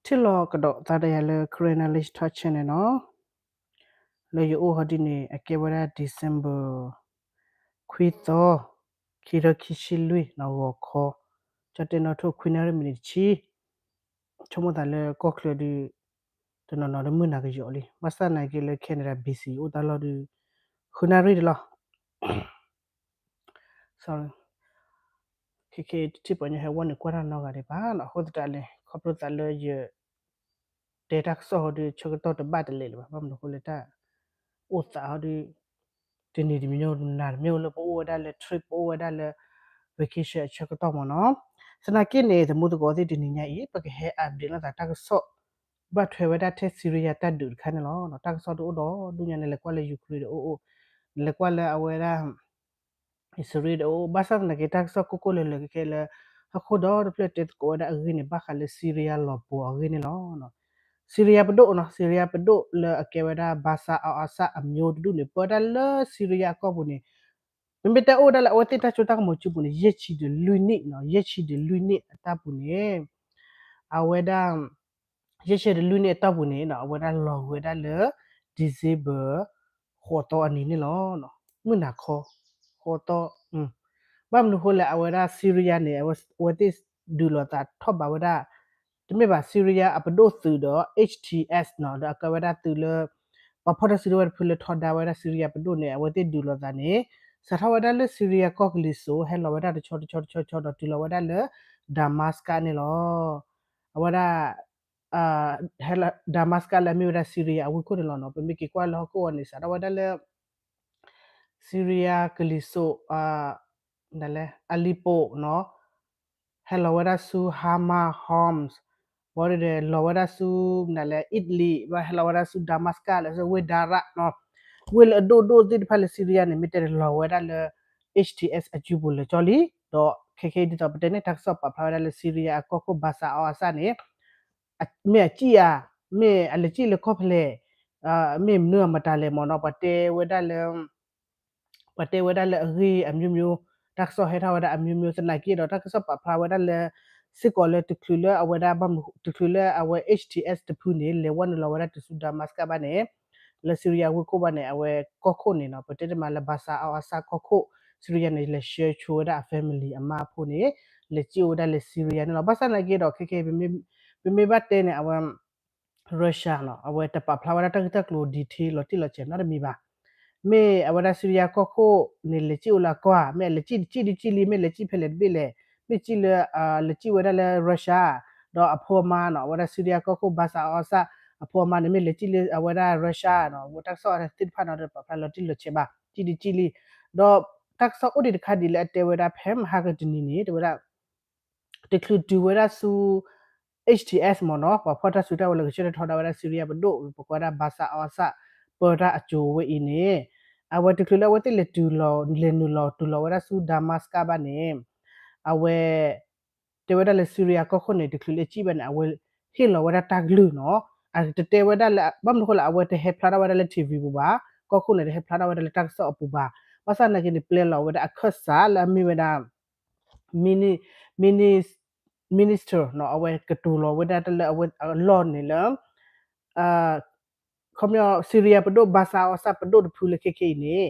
ထံၣ်လိာ်ကဒီးသးဒီးယၤလၢ Karen Knowledge Talk Channel န့ၣ်နီၤ, လၢယအိၣ်ဟီဒ်န့ၣ် အကဲဝဲဒၣ် December ခွံသီ, ခံထီခံဆံလွံၢ်နီၤ ဂီၤခီ, ကၠီတဲနီၣ်ထိၣ် ခွံနၣ်ရံၣ်မံးနံးတဆံ, ဆိကမိၣ်သးလၢကီၢ်ချၢဒုး တနီၤနီၤဒီးမုၢ်နၤကယီၤလံ, ဘၣ်ဆၣ်သနာ်က့လၢ Canada B C အိၣ်တၢ်လီၢ်ဒုး ဃုနၣ်ရံၣ်တလီၤ sorry, ခဲခဲတထံၣ်ပှၤညီဟဲဝီန့ၣ် ကွၢ်တၢ်နီတဂၤဒံးဘၣ်နီၤ, အဃိသတးန့ၣ် ခီဖျိသးလၢယ တဲတၢ်ကစီၣ်ဟီဒုး ဆၢကတီၢ်တဘၣ်တလဲာ်လၢၤဘၣ်, ဘၣ်မနုၤအဃိလၢတၢ်အိၣ်သးဟီဒုး တနံၤတမံၤညိ နၤတမ့ၢ်လၢပအိၣ်ဝဲဒၣ်လၢ trip ပအိၣ်ဝဲဒၣ်လၢ vacation အဆၢကတီၢ်မ့ၢ်နီၤ, သနာ်က့န့ၣ် သမူသကိးသ့ၣ် တနံၤညါအံၤ ပကဟဲ update လိာ်သးတၢ်ကစီၣ် ဘၣ်ထွဲဝဲဒၣ်ထဲ Syria တၢ်ဒုးတခါန့ၣ်လီၤ, တၢ်ကစီၣ်ဒုးအိၣ်ဒီးဒူၣ်ညါန့ၣ် လဲၤကွၢ်လၢ Ukraine ဒီးအိၣ်အိၣ်, လဲၤကွၢ်လၢအဝဲဒၣ် အံၣ်စရ့လးဒီးအိၣ်, ဘၣ်ဆၣ်သနာ်က့ တၢ်ကစီၣ်ကိၢ်ကိၢ်လၢၤလၢၤခဲခဲလၢ ဟီၣ်ခိၣ်ဒီတဖျၢၣ်တဲသကိးဝဲဒၣ်အဂ့ၢ်န့ၣ် ဘၣ်ဃးလၢ Syria လီၤပှီၤအဂ့ၢ်န့ၣ်လီၤ. Syria ပဒိၣ်နီၤ, Syria ပဒိၣ်လၢအကဲဝဲဒၣ် Bashar al-Assad အမျိုးတဒူၣ်န့ၣ် ပၢတၢ်လၢ Syria အကီၢ်ပူၤန့ၣ် မ့မ့ၢ်တၢ်အိၣ်ဝဲဒၣ်လၢအဝဲသ့ၣ်တၢ်စိတၢ်ကမီၤစုပူၤန့ၣ် ယဲၢ်ဆံဒီးလွံၢ်နံၣ်နီၤ, ယဲၢ်ဆံဒီးလွံၢ်နံၣ်အတၢ်ပူၤန့ၣ် အဝဲဒၣ် ယဲၢ်ဆံဒီးလွံၢ်နံၣ်အတီၢ်ပူၤန့ၣ် အဝဲဒၣ်လီၤဂာ်ဝဲဒၣ်လၢ December ဃိးသီအနံၤန့ၣ်လီၤ. မုၢ်နၤခီ ဃိးသီ, ဘၣ်မနုၤအဃိလဲၣ် အဝဲဒၣ် Syria န့ၣ် အဝဲသ့ၣ်ဒုးလိာ်သးထီၣ်ဘးဝဲဒၣ် တမ့ၢ်ဘၣ် Syria အပဒိၣ်သုးဒီး H T S နီၤ, ဒီးအကဲဝဲဒၣ်သုးလၢ ပှၤဖီၣ်တၢ်စုကဝဲၤတဖုလၢထီဒါဝဲဒၣ် Syria ပဒိၣ်န့ၣ် အဝဲသ့ၣ်ဒုးလိာ်သးန့ၣ် စးထီၣ်ဝဲဒၣ်လၢ Syria ကီၢ်ကလံၤစိး ဟဲလီၤဝဲဒၣ်တဆီတဆီတဆီတဆီဒီးတုၤလီၤဝဲဒၣ်လၢ Damascus န့ၣ်လီၤ. အဝဲဒၣ် Damascus လၢအမ့ၢ်ဝဲဒၣ် Syria အဝ့ၢ်ခိၣ်န့ၣ်လီၤနီၤ. ပမ့ၢ်က့ၤကွၢ်လၢဟီၣ်ခိၣ်အီၤန့ၣ် စးထီၣ်ဝဲဒၣ်လၢ Syria ကလံၤစိး Aleppo နီၤ, ဟဲလီၤဝဲဒၣ်ဆူ Hama Homs, ဘၣ်ဒီးလီၤဝဲဒၣ်ဆူ မနုၤလဲၣ် Idlib, ဘၣ်ဟဲလီၤဝဲဒၣ်ဆူ Damascus လၢဆူဝ့ၢ် Daraa နီၤ, ဝ့ၢ်လၢအဒိၣ်ဒိၣ်သ့ၣ်တဖၣ်လၢ Syria န့ၣ် မ့ၢ်တဲလီၤဝဲဒၣ်လၢ H T S အစုပူၤလၢာ်ကၠီလံ, ဒီးခဲခဲအံၤဒ်သိးပတဲန့ၣ် တၢ်ကစီၣ်ပာ်ဖျါဝဲဒၣ်လၢ Syria အကီၢ်ခိၣ် Bashar al-Assad န့ၣ် မ့ၢ်အစံၣ်ဧါ, မ့ၢ်အလဲၤစံၣ်လၢကီၢ်ဖဲလဲၣ်, မ့ၢ်မနုၤအမတၤလဲၣ်မ့ၢ်နီၤ, ပှၤတဲဝဲဒၣ်လၢ ပှၤတဲဝဲဒၣ်လၢအဂ့ၢ်အမျိုးမျိုး, တၢ်ကစီၣ်ဟဲထီၣ်ဝဲဒၣ်အမျိုးမျိုး သနာ်က့ဒီး တၢ်ကစီၣ်ပာ်ဖျါဝဲဒၣ်လၢ စ့ၢ်ကီးလၢတချုးလၢအဝဲဒၣ် တချုးလၢအဝဲ H T S တဖုန့ၣ် လဲၤဝဲနုာ်လီၤဝဲဒၣ်တုၤဆူ Damascus ဘၣ်န့ၣ်, လၢ Syria ဝ့ၢ်ခိၣ်ဘၣ်န့ၣ် အဝဲကီၢ်ခိၣ်န့ၣ်နီၤ, ပတဲတမံၤလၢ Bashar al-Assad ကီၢ်ခိၣ် Syria န့ၣ် လဲၤဆှၢဆိဝဲဒၣ်အ family အမါအဖိန့ၣ် လဲၤစံၣ်အိၣ်ဝဲဒၣ်လၢ Syria န့ၣ်လီၤ. ဘၣ်ဆၣ်သနာ်က့ဒီး ခဲခဲ ပမ့ၢ်ဘၣ်တဲန့ၣ် အဝဲ Russia နီၤ, အဝဲတပာ်ဖျါဝဲဒၣ်တၢ်ဂ့ၢ်တၢ်ကျိၤ detail လီၤတံၢ်လီၤဆဲးနီတမံၤဘၣ်. မ့ၢ်အဝဲဒၣ် Syria ကီၢ်ခိၣ်န့ၣ် လဲၤစံၣ်အိၣ်လၢအကီၢ်ဧါ, မ့ၢ်အလဲၤစံၣ်တစံၣ်ဒ်စံၣ်လံ, မ့ၢ်လဲၤစံၣ်ဖဲလဲၣ်တဘ့ၣ်လဲၣ်, မ့ၢ်စံၣ်လၢ လဲၤစံၣ်ဝဲဒၣ်လၢ Russia ဒီးအဖိအမါနီၤ, အဝဲဒၣ် Syria ကီၢ်ခိၣ် Bashar al-Assad အဖိအမါန့ၣ် မ့ၢ်လဲၤစံၣ်လၢအဝဲဒၣ် Russia နီၤ, တၢ်ကစီၣ်သ့ၣ်တဖၣ်နီၤ တပာ်ဖျါလီၤတံၢ်လီၤဆဲးဘၣ်, စံၣ်ဒ်စံၣ်လံ. ဒီးတၢ်ကစီၣ်အိၣ်ဒံးတခါဒ်လၢအတဲဝဲဒၣ် ဖဲမဟါကတနံၤန့ၣ် တဲဝဲဒၣ် တချုးတုၤဝဲဒၣ်ဆူ H T S မ့ၢ်နီၤ, ပှၤဖီၣ်တၢ်စုကဝဲၤလၢကဆှၢထီဒါဝဲဒၣ် Syria ပဒိၣ် ပကိးဝဲဒၣ် Bashar al-Assad ပၢတၢ်အစိၤဝဲအံၤန့ၣ်, အဝဲတချုးလၢအဝဲသ့ၣ်လဲၤတုၤလီၤ လဲၤနုာ်လီၤတုၤလီၤဝဲဒၣ်ဆူ Damascus ဘၣ်န့ၣ်, အဝဲ တဲဝဲဒၣ်လၢ Syria ကီၢ်ခိၣ်န့ၣ် တချုးလၢစံၣ်ဘၣ်န့ၣ် အဝဲဟ့ၣ်လီၤဝဲဒၣ်တၢ်ကလုၢ်နီၤ, အတတဲဝဲဒၣ်လၢ ဘၣ်မနုၤအဃိလဲၣ် အဝဲတဟဲဖျါထီၣ်ဝဲဒၣ်လၢ ထံၣ်ဝံၤ ပူၤဘၣ်, ကီၢ်ခိၣ်န့ၣ် တဟဲဖျါထီၣ်ဝဲဒၣ်လၢတၢ်ကစီၣ်အပူၤဘၣ်. ဘၣ်ဆၣ်သနာ်က့န့ၣ် ပျဲလီၤဝဲဒၣ်အခၢၣ်စးလၢအမ့ၢ်ဝဲဒၣ် mini, mini, minister နီၤ, အဝဲကတိၤလီၤဝဲဒၣ်တၢ်လၢအဝဲအလီၢ်န့ၣ်လၢ ခီပညီ Syria ပဒိၣ် Bashar al-Assad ပဒိၣ်တဖုလၢခဲခဲအံၤန့ၣ်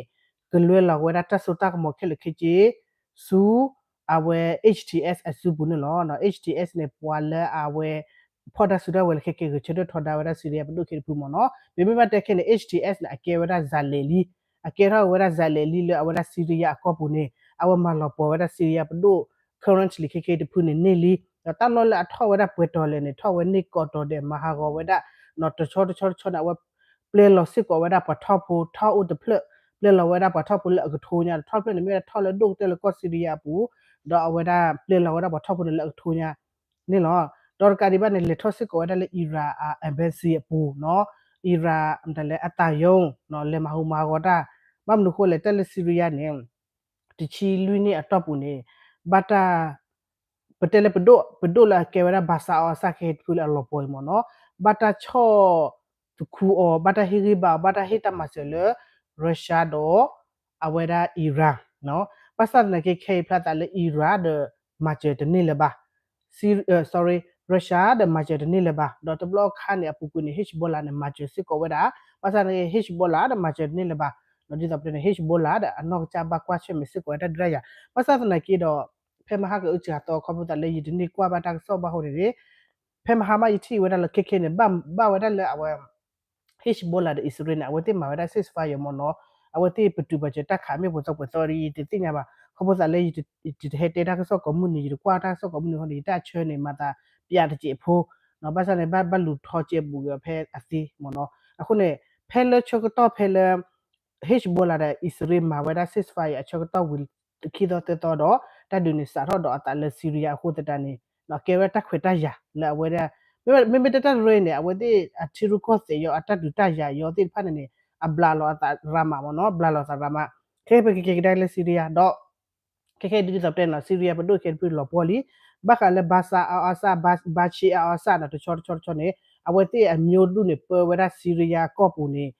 ကလဲၤလီၤဝဲဒၣ်တၢ်စိတၢ်ကမီၤခဲလၢာ်ခဲဆ့ ဆူ အဝဲ H T S အစုပူၤန့ၣ်လီၤ. H T S န့ၣ် ပှၤလၢအဝဲ ဖီၣ်တၢ်စုကဝဲၤလၢခဲခဲ ဂဲၤဆၢထၢၣ်ထီဒါဝဲဒၣ် Syria ပဒိၣ်ခဲတဖုမ့ၢ်နီၤ. ပမ့ၢ်ဘၣ်တဲခဲန့ၣ် H T S န့ၣ် အကဲဝဲဒၣ် ဇာတ်လမ်းလံ, အကဲထီၣ်ဝဲဒၣ် ဇာတ်လမ်းလံ လၢအဝဲဒၣ် Syria အကီၢ်ပူၤန့ၣ် အဝဲမၤလီၤပှီၢ်ဝဲဒၣ် Syria ပဒိၣ် currently ခဲခဲတဖုန့ၣ်န့ၢ်လံ. ဒီးတၢ်လီၢ်လၢအထီၣ်ဝဲဒၣ်ပှဲၤတီၤလဲၣ်န့ၣ် ထီၣ်ဝဲန့ၢ်ကိးတီၤဒဲး မၤဟးဂီၤဝဲဒၣ် တဆီတဆီတဆီန့ၣ် အဝဲပျဲလီၤစ့ၢ်ကီးဝဲဒၣ်ပှၤထီၣ်ဖိ ထီၣ်အိၣ်တဖျၢၣ်, ပျဲလီၤဝဲဒၣ်ပှၤထီၣ်ဖိလၢအကထိညါ, ထီၣ်တဖျၢၣ်န့ၣ် မ့ၢ်ဝဲဒၣ်ထီၣ်လၢဒိၣ်ကတၢၢ်လၢကီၢ် Syria အပူၤ, ဒီးအဝဲဒၣ်ပျဲလီၤဝဲဒၣ်ပှၤထီၣ်ဖိန့ၣ်လၢအကထိညါန့ၣ်လီၤ. ဒီးတကးဒံးဘၣ်န့ၣ် လဲၤထီၣ်စ့ၢ်ကီးဝဲဒၣ်လၢ Iran အ embassy အပူၤနီၤ, Iran မတၤလဲၣ် အသးယိ လဲၤမၤဟူးမၤဟးဂီၤတၢ်, ဘၣ်မနုၤအဃိလဲၣ် တၢ်လၢ Syria န့ၣ် တဆံလွံၢ်နံၣ်အတီၢ်ပူၤန့ၣ် ဘၣ်တၢ် ပတဲလၢပဒိၣ် ပဒိၣ်လၢအကဲဝဲဒၣ် Bashar al-Assad ခဲတဖုလၢအလီၤပှီၢ်အံၤမ့ၢ်နီၤ, ဘၣ်တၢ်ဆီၣ်သခူအီၤ, ဘၣ်တၢ်ဟ့ၣ်ဂံၢ်ဘါအီၤ, ဘၣ်တၢ်ဟ့ၣ်တၢ်မၤစၢၤလၢ Russia ဒီး အဝဲဒၣ် Iran နီၤ. ဘၣ်ဆၣ်သနာ်က့ ခဲအံၤဖျါသးလၢ Iran ဒီး မၤစၢၤတန့ၢ်လၢၤဘၣ်. Syr-, အၢ sorry, Russia ဒီးမၤစၢၤတန့ၢ်လၢၤဘၣ်, ဒီးတဘျီအခါန့ၣ် အပူၤကွံာ်န့ၣ် Hezbollah န့ၣ် မၤစၢၤစ့ၢ်ကီးဝဲဒၣ်, ဘၣ်ဆၣ်န့ၣ် Hezbollah ဒီးမၤစၢၤတန့ၢ်လၢၤဘၣ်, ဒီးဒ်သိးပတဲန့ၣ် Hezbollah ဒီးအနီၢ်ကစၢ်ဘၣ်ကွၢ်ဆၢၣ်မဲာ်စ့ၢ်ကီးဝဲဒၣ်ဒုးတၢ်ယၤ, ဘၣ်ဆၣ်သနာ်က့ဒီး ဖဲမဟါကအုၣ်စှၤသီခီဖျိသးလၢယတန့ၢ်ကွၢ်ဘၣ်တၢ်ကစီၣ်ဘၣ်ဃိန့ၣ်, ဖဲမဟါမးယထံၣ်ဝဲဒၣ်လၢခဲခဲန့ၣ် ဘၣ်ဝဲဒၣ်လၢအဝဲ Hezbollah ဒီးအံၣ်စရ့လးန့ၣ် အဝဲသ့ၣ်မၤဝဲဒၣ် ceasefire မ့ၢ်နီၤ, အဝဲသ့ၣ်ပတုာ်ပာ်စၢၤတၢ်ခးမ့ၢ်ပှဲၤသီပှဲၤသီဒီး ယတသ့ၣ်ညါဘၣ်, ခီဖျိသးလၢ ယတဟဲတဲတၢ်ကစီၣ်ကိးမုၢ်နံၤ ယတကွၢ်တၢ်ကစီၣ်ကိးမုၢ်နံၤအဃိန့ၣ် ယတၢ်ဆၢန့ၣ်မၤသးပျးတစဲးဖိ, ဘၣ်ဆၣ်န့ၣ် ဘၣ်ဘၣ်လူၤထီစဲဘူးက့ၤအီၤဖဲအသ့မ့ၢ်နီၤ, အဃိန့ၣ် ဖဲလၢဆၢကတီၢ်ဖဲလၢ Hezbollah ဒီးအံၣ်စရ့လးမၤဝဲဒၣ် ceasefire အဆၢကတီၢ်ဝံၤခံသီသၢသီဒီး တၢ်ဒုးန့ၣ်စးထီၣ်ဒီးအသးလၢ Syria အဃိသတးန့ၣ် ကဲဝဲတၢ်ခွဲးတၢ်ယာ်လၢအဝဲဒၣ်, မ့မ့ၢ်တၢ်တရၢအံၤန့ၣ် အဝဲသ့ၣ်အထံရူၢ်ကီၢ်သဲးယီၤအတၢ်ဒုးတၢ်ယၤယီၤသ့ၣ်တဖၣ်န့ၣ်န့ၣ် အဘျးလီၤအသးရၤမးမ့ၢ်နီၤ, ဘျးလီၤသးရၤမး, ခဲပကကဲကဒါလၢ Syria ဒီး ခဲခဲအံၤဒ်သိးပတဲန့ၣ်နီၤ Syria ပဒိၣ်ခဲတဖုလီၤပှီၢ်လံ, ဘၣ်ဃးလၢ Bashar al-Assad, Bashar al-Assad နီၤ တဆီတဆီတဆီန့ၣ် အဝဲသ့ၣ်အမျိုးဒူၣ်န့ၣ် ပၢဝဲဒၣ် Syria ကီၢ်ပူၤန့ၣ်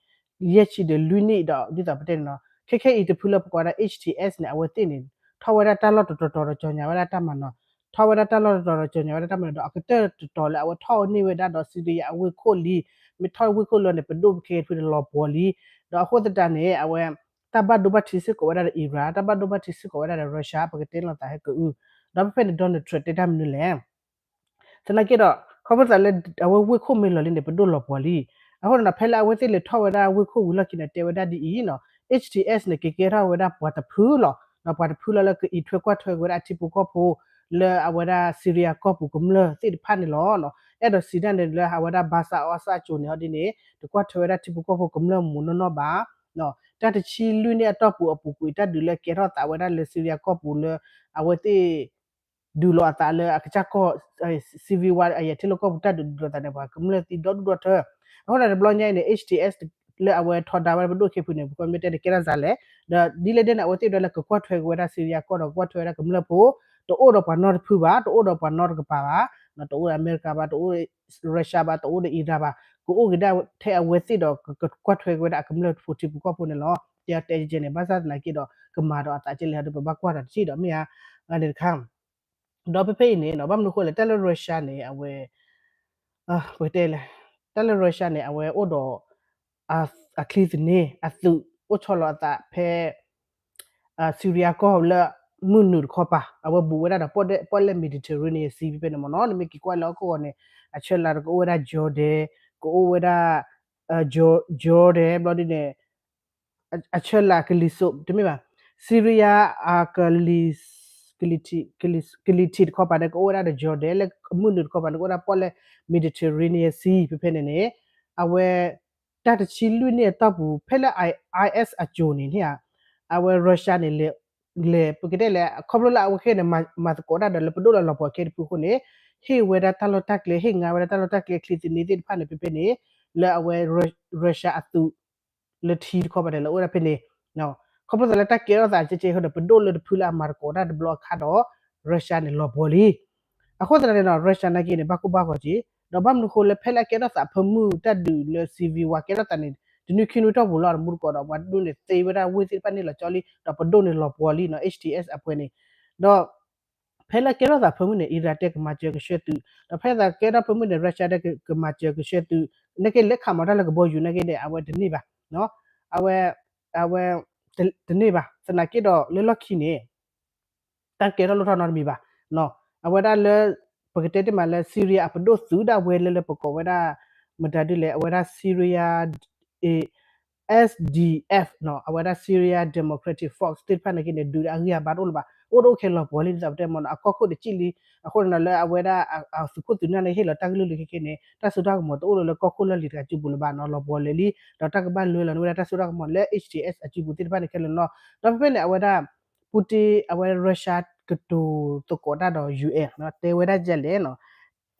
ယဲၢ်ဆံဒီးလွံၢ်နံၣ်ဒီး ဒ်သိးပတဲန့ၣ်နီၤ ခဲခဲအံၤတဖုလၢပကိးဝဲဒၣ် H T S န့ၣ် အဝဲသ့ၣ်န့ၣ် ထီၣ်ဝဲဒၣ်တၢ်လီၢ်တတီၤတီၤဒီး ကြေညာ ဝဲဒၣ်တၢ်မၤနီၤ, ထီၣ်ဝဲဒၣ်တၢ်လီၢ်တတီၤတီၤဒီး ကြေညာ ဝဲဒၣ်တၢ်မၤနီၤဒီး အကတၢၢ်တတီၤလၢအဝဲထီၣ်န့ၢ်ဝဲဒၣ်ဒီး Syria အဝ့ၢ်ခိၣ်လံ, မ့ၢ်ထီၣ်ဝ့ၢ်ခိၣ်လံန့ၣ် ပဒိၣ်ခဲတဖုန့ၣ်လီၤပှီၢ်လံ, ဒီးအဃိသတးန့ၣ် အဝဲ တၢ်ဘၣ်ဒိဘၣ်ထံးစ့ၢ်ကီးဝဲဒၣ်ဒီး Iran, တၢ်ဘၣ်ဒိဘၣ်ထံးစ့ၢ်ကီးဝဲဒၣ်ဒီး Russia ပကတဲလိာ်သးဟဲကအု, ဒီးဖဲဖဲန့ၣ် Donald Trump တဲတၢ်မနုၤလဲၣ် သနာ်က့ဒီး ခီဖျိသးလၢ အဝဲဝ့ၢ်ခိၣ်မ့ၢ်လီၤလံန့ၣ် ပဒိၣ်လီၤပှီၢ်လံ, အဃိန့ၣ်ဒီး ဖဲလၢအဝဲသ့ၣ်လဲၤထီၣ်ဝဲဒၣ်ဝ့ၢ်ခိၣ်ဝံၤလီၢ်ခံန့ၣ် တဲဝဲဒၣ်ဒ်အံၤနီၤ, H T S န့ၣ် ကကဲထီၣ်ဝဲဒၣ်ပှၤတဖုလီၤ, ဒီးပှၤတဖုလီၤလၢကအံးထွဲကွၢ်ထွဲက့ၤဝဲဒၣ်အထံဖိကီၢ်ဖိ လၢအဝဲဒၣ် Syria ကီၢ်ပူၤကမျၢၢ်သ့ၣ်တဖၣ်န့ၣ်လီၤ. အဲၣ်ဒိးစံးတၢ်န့ၣ်လၢအဝဲဒၣ် Bashar al-Assad အစိၤန့ၣ် ဟီဒ်န့ၣ် တကွၢ်ထွဲဝဲဒၣ်ထံဖိကီၢ်ဖိကမျၢၢ်မူးနီၢ်နီၢ်ဘၣ် တၢ်တဆံလွံၢ်နံၣ်အတီၢ်ပူၤအပူၤကွံာ် တၢ်ဒုးလၢကဲထီၣ်သးဝဲဒၣ်လၢ Syria ကီၢ်ပူၤလၢ အဝဲသ့ၣ် ဒုးလီၤအသးလၢအကစၢ်ကီၢ် civil war အယဲၢ်ထံလၢကီၢ်ပူၤတၢ်ဒုးဒုးလီၤသးန့ၣ် ပှၤကမျၢၢ်သံဒီဒူၣ်ဒီထၢ, အဃိန့ၣ်တဘျီညါအံၤန့ၣ် H T S လၢအဝဲထီဒါဝဲဒၣ်ပဒိၣ်ခဲဖုန့ၣ် ပကမ့ၢ်တဲန့ၣ်ကဲထီၣ်စးလဲၣ်, ဒီးဒ်လဲၣ်ဒ်န့ၣ် အဝဲသ့ၣ်ဒၣ်လၢကကွၢ်ထွဲက့ၤဝဲဒၣ် Syria ကီၢ်ဒီးကွၢ်ထွဲဝဲဒၣ်ကမျၢၢ်ဖိ, တအိၣ်ဒီးပှၤနီတဖုဘၣ်, တအိၣ်ဒီးပှၤနီတကပၤဘၣ်, တအိၣ်ဒီးအမဲရကၤဘၣ်, တအိၣ် Russia ဘၣ်, တအိၣ်ဒီး Iran ဘၣ်, ကအိၣ်က့ၤဒၣ်ထဲအဝဲသ့ၣ်ဒီးကကွၢ်ထွဲက့ၤဝဲဒၣ်အကမျၢၢ်ဖိထံဖိကီၢ်ဖိန့ၣ်လီၤ. တဲတဲကဲန့ၣ် ဘၣ်ဆၣ်သနာ်က့ဒီး ကမၤဒီးအသးကဲလဲၣ်ဒီး ပဘၣ်ကွၢ်ဒီးတထံၣ်ဒီးမ့ၢ်ဧါ, န့ၣ်တခါ ဒီးဖဲဖဲအံၤန့ၣ် ဘၣ်မနုၤဃိလဲၣ် တၢ်လၢ Russia န့ၣ် အဝဲ ပကတဲလဲၣ်, တၢ်လၢ Russia န့ၣ် အဝဲအိၣ်ဒီး အချံသနံၤ အသုးအိၣ်ဆီလီၤအသးဖဲ Syria ကီၢ်လၢ မုၢ်နုာ်တခီပၤ အဝဲဘူးဝဲဒၣ်ဒီး ပီၣ်လဲၣ် Mediterranean Sea ဖဲဖဲန့ၣ်မ့ၢ်နီၤ, နမ့ၢ်က့ၤကွၢ်လၢဟီၣ်ခိၣ်ဂီၤန့ၣ် အဆၢလၢ်ကအိၣ်ဝဲဒၣ် Jordan, ကအိၣ်ဝဲဒၣ် Jordan ဘျီဒ်န့ၣ် အဆၢလၢ်ကလံၤစိး တမ့ၢ်ဘၣ်, Syria အကလံၤ ကလံၤထံးတခီပၤန့ၣ် ကအိၣ်ဝဲဒၣ်ဒီး Jordan လၢမုၢ်နုာ်တခီပၤန့ၣ် ကအိၣ်ဝဲဒၣ်ပီၣ်လဲၣ် Mediterranean Sea ဖဲဖဲန့ၣ်န့ၣ်, အဝဲ တၢ်တဆံလွံၢ်နံၣ်အတီၢ်ပူၤ ဖဲလၢ I S အစိၤန့ၣ်န့ၣ်ဧါ, အဝဲ Russia န့ၣ် လဲၤ ပကတဲလဲၣ် ခီဖျိလၢအဝဲခဲန့ၣ် မၤသကိးတၢ်ဒီးလၢပဒိၣ်လၢလီၤပှီၢ်ခဲတဖုအဃိန့ၣ်, ဟ့ၣ်ဝဲဒၣ်တၢ်လီၢ်တၢ်ကျဲ ဟ့ၣ်ငါဝဲဒၣ်တၢ်လီၢ်တၢ်ကျဲ ချံသနံၤသ့ၣ်တဖၣ်န့ၣ် ဖဲဖဲန့ၣ် လၢအဝဲ Russia အသုး လၢထံတခီပၤန့ၣ် လၢအိၣ်ဝဲဒၣ်ဖဲန့ၣ်, ခီဖျိသးလၢတၢ်ကဲထီၣ်သးကဲကဲအဃိဒီး ပဒိၣ်လၢတဖုလၢအမၤသကိးတၢ်တဘျီအခါဒီး Russia န့ၣ် လီၤပှီၢ်လံ. အဃိသတးန့ၣ်ဒီး Russia နာ်က့န့ၣ် ဘၣ်ကိၢ်ဘၣ်ဂီၤက့ၤ, ဒီးဘၣ်မနုၤဃိလၢဖဲလၢအကဲထီၣ်သးဖၢမုၢ်တၢ်ဒုးလၢ civil war ကဲထီၣ်သးန့ၣ် တနွံခံနွံတီၢ်ပူၤလီၤ တမူတကိးဒီး ပှၤဒူၣ်န့ၣ်သ့ဝဲဒၣ်ဝ့ၢ်သ့ၣ်တဖၣ်န့ၣ်လီၤကၠီလံ ဒီးပဒိၣ်န့ၣ်လီၤပှီၢ်လံ H T S အပှဲၤန့ၣ်, ဒီး ဖဲလၢကဲထီၣ်သးဖၢမုၢ်န့ၣ် Iran တဲကမၤစၢၤကဆှၢသုး, ဒီးဖဲသးကဲထီၣ်ဖၢမုၢ်န့ၣ် Russia တဲကမၤစၢၤကဆှၢသုး, နာ်က့လၢခးမၤတၢ်လၢကဘီယူၤနာ်က့န့ၣ် အဝဲတန့ၢ်ဘၣ်, အဝဲ အဝဲ တန့ၢ်ဘၣ် သနာ်က့ဒီးလၢလီၢ်ခံန့ၣ် တၢ်ကဲထီၣ်လိၣ်ထီၣ်နီတမံၤဘၣ်, အဝဲဒၣ်လၢ ပကတဲတ့ၢ်မးလၢ Syria အပဒိၣ်သုးဒၣ်ဝဲလၢလၢပကိးဝဲဒၣ် မတၤဒ်လဲၣ် အဝဲဒၣ် Syria S D F အဝဲဒၣ် Syria Democratic Force သ့ၣ်တဖၣ်န့ၣ်က့န့ၣ် ဒုးဒၣ်အဂံၢ်အဘါတအိၣ်လၢၤဘၣ်, အိၣ်တအိၣ်ခဲလီၤပှီၢ်လံ ဒ်သိးပတဲမ့ၢ်နီၤ အကီၢ်ခိၣ်တစံၣ်လံ, အဃိန့ၣ်လၢအဝဲဒၣ် အသုးခိၣ်သုးနၢ်န့ၣ် ဟ့ၣ်လီၤတၢ်ကလုၢ်လံခဲခဲန့ၣ် တၢ်စိတၢ်ကမီၤတအိၣ်လၢလၢကီၢ်ခိၣ်လၢလံၤတဂၤစုပူၤလၢၤဘၣ်နီၤ လီၤပှီၢ်လၢာ်လံ, ဒီးတၢ်ကဘၣ်လွဲလီၤန့ၢ်ဝဲဒၣ်တၢ်စိတၢ်ကမီၤလၢ H T S အစုပူၤသ့ၣ်တဖၣ်န့ၣ်ခဲလၢာ်နီၤ, ဒီးဖဲဖဲန့ၣ် အဝဲဒၣ် Putin အဝဲ Russia ကတိၤသကိးတၢ်ဒီး U N တဲဝဲဒၣ်ဒ်လဲၣ်နီၤ,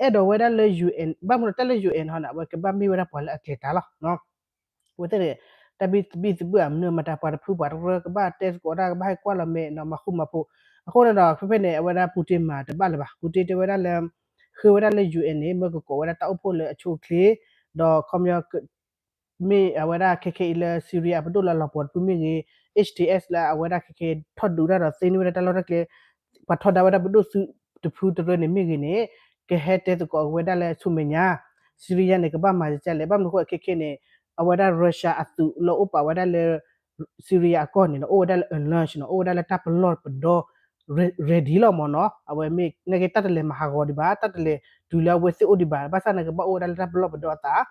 အဲၣ်ဒိးဝဲဒၣ်လၢ U N ဘၣ်မနုၤတၢ်လၢ U N ဟီန့ၣ် အဝဲကဘၣ်မ့ၢ်ဝဲဒၣ်ပှၤလၢအကျဲၤတၢ်လီၤ အဝဲသ့ၣ်န့ၣ် တၢ်ဘံၣ်သဘုၣ်အမနုၤမတၤပှၤတဖုပှၤတရၢကဘၣ်တဲသကိးတၢ် ကဘၣ်ဟဲကွၢ်လီၤမဲာ်နီၤ မၤဃူမၤဖိး, အဃိန့ၣ်ဒီး ဖဲဖဲန့ၣ် အဝဲဒၣ် Putin မၤတဘၣ်လၢၤဘၣ်, Putin တဲဝဲဒၣ်လၢ ဃ့ဝဲဒၣ်လၢ U N န့ၣ် မၢကကိးဝဲဒၣ်တၢ်အိၣ်ဖှိၣ်လၢအဆိအချ့, ဒီးခီပညီ မ့ၢ်အဝဲဒၣ်ခဲခဲအံၤလၢ Syria အပဒိၣ်လၢအလီၤပှီၢ်တဖုမ့ၢ်ဂ့ၤ, H T S လၢအဝဲဒၣ်ခဲခဲထီၣ်ဒုးတၢ်ဒီးသ့န့ၢ်ဝဲဒၣ်တၢ်လီၢ်တၢ်ကျဲ, ပှၤထီဒါဝဲဒၣ်ပဒိၣ်သုးတဖုတရၢန့ၣ်မ့ၢ်ဂ့ၤန့ၣ် ကဟဲတဲသကိးဝဲဒၣ်လၢဆူမဲာ်ညါ Syria န့ၣ် ကဘၣ်မၤဒ်လဲၣ်. ဘၣ်မနုၤအဃိ ခဲခဲန့ၣ် အဝဲဒၣ် Russia အသုးလၢအိၣ်ပာ်ဝဲဒၣ်လၢ Syria အကီၢ်န့ၣ် အိၣ်ဝဲဒၣ်လၢ အ launch န့ၣ် အိၣ်ဝဲဒၣ်လၢတၢ်ပလီၢ်ပဒီ ready လီၤမ့ၢ်နီၤ. အဝဲမ့ၢ်နာ်က့ တၢ်တလဲၤမၤဟးဂီၤဒံးဘၣ်, တၢ်တလဲၤတုၤလၢအဝဲသ့ၣ်အိၣ်ဒံးဘၣ်, ဘၣ်ဆၣ်န့ၣ် ကဘၣ်အိၣ်ဝဲဒၣ်လၢတၢ်ပလီၢ်ပဒီအသး.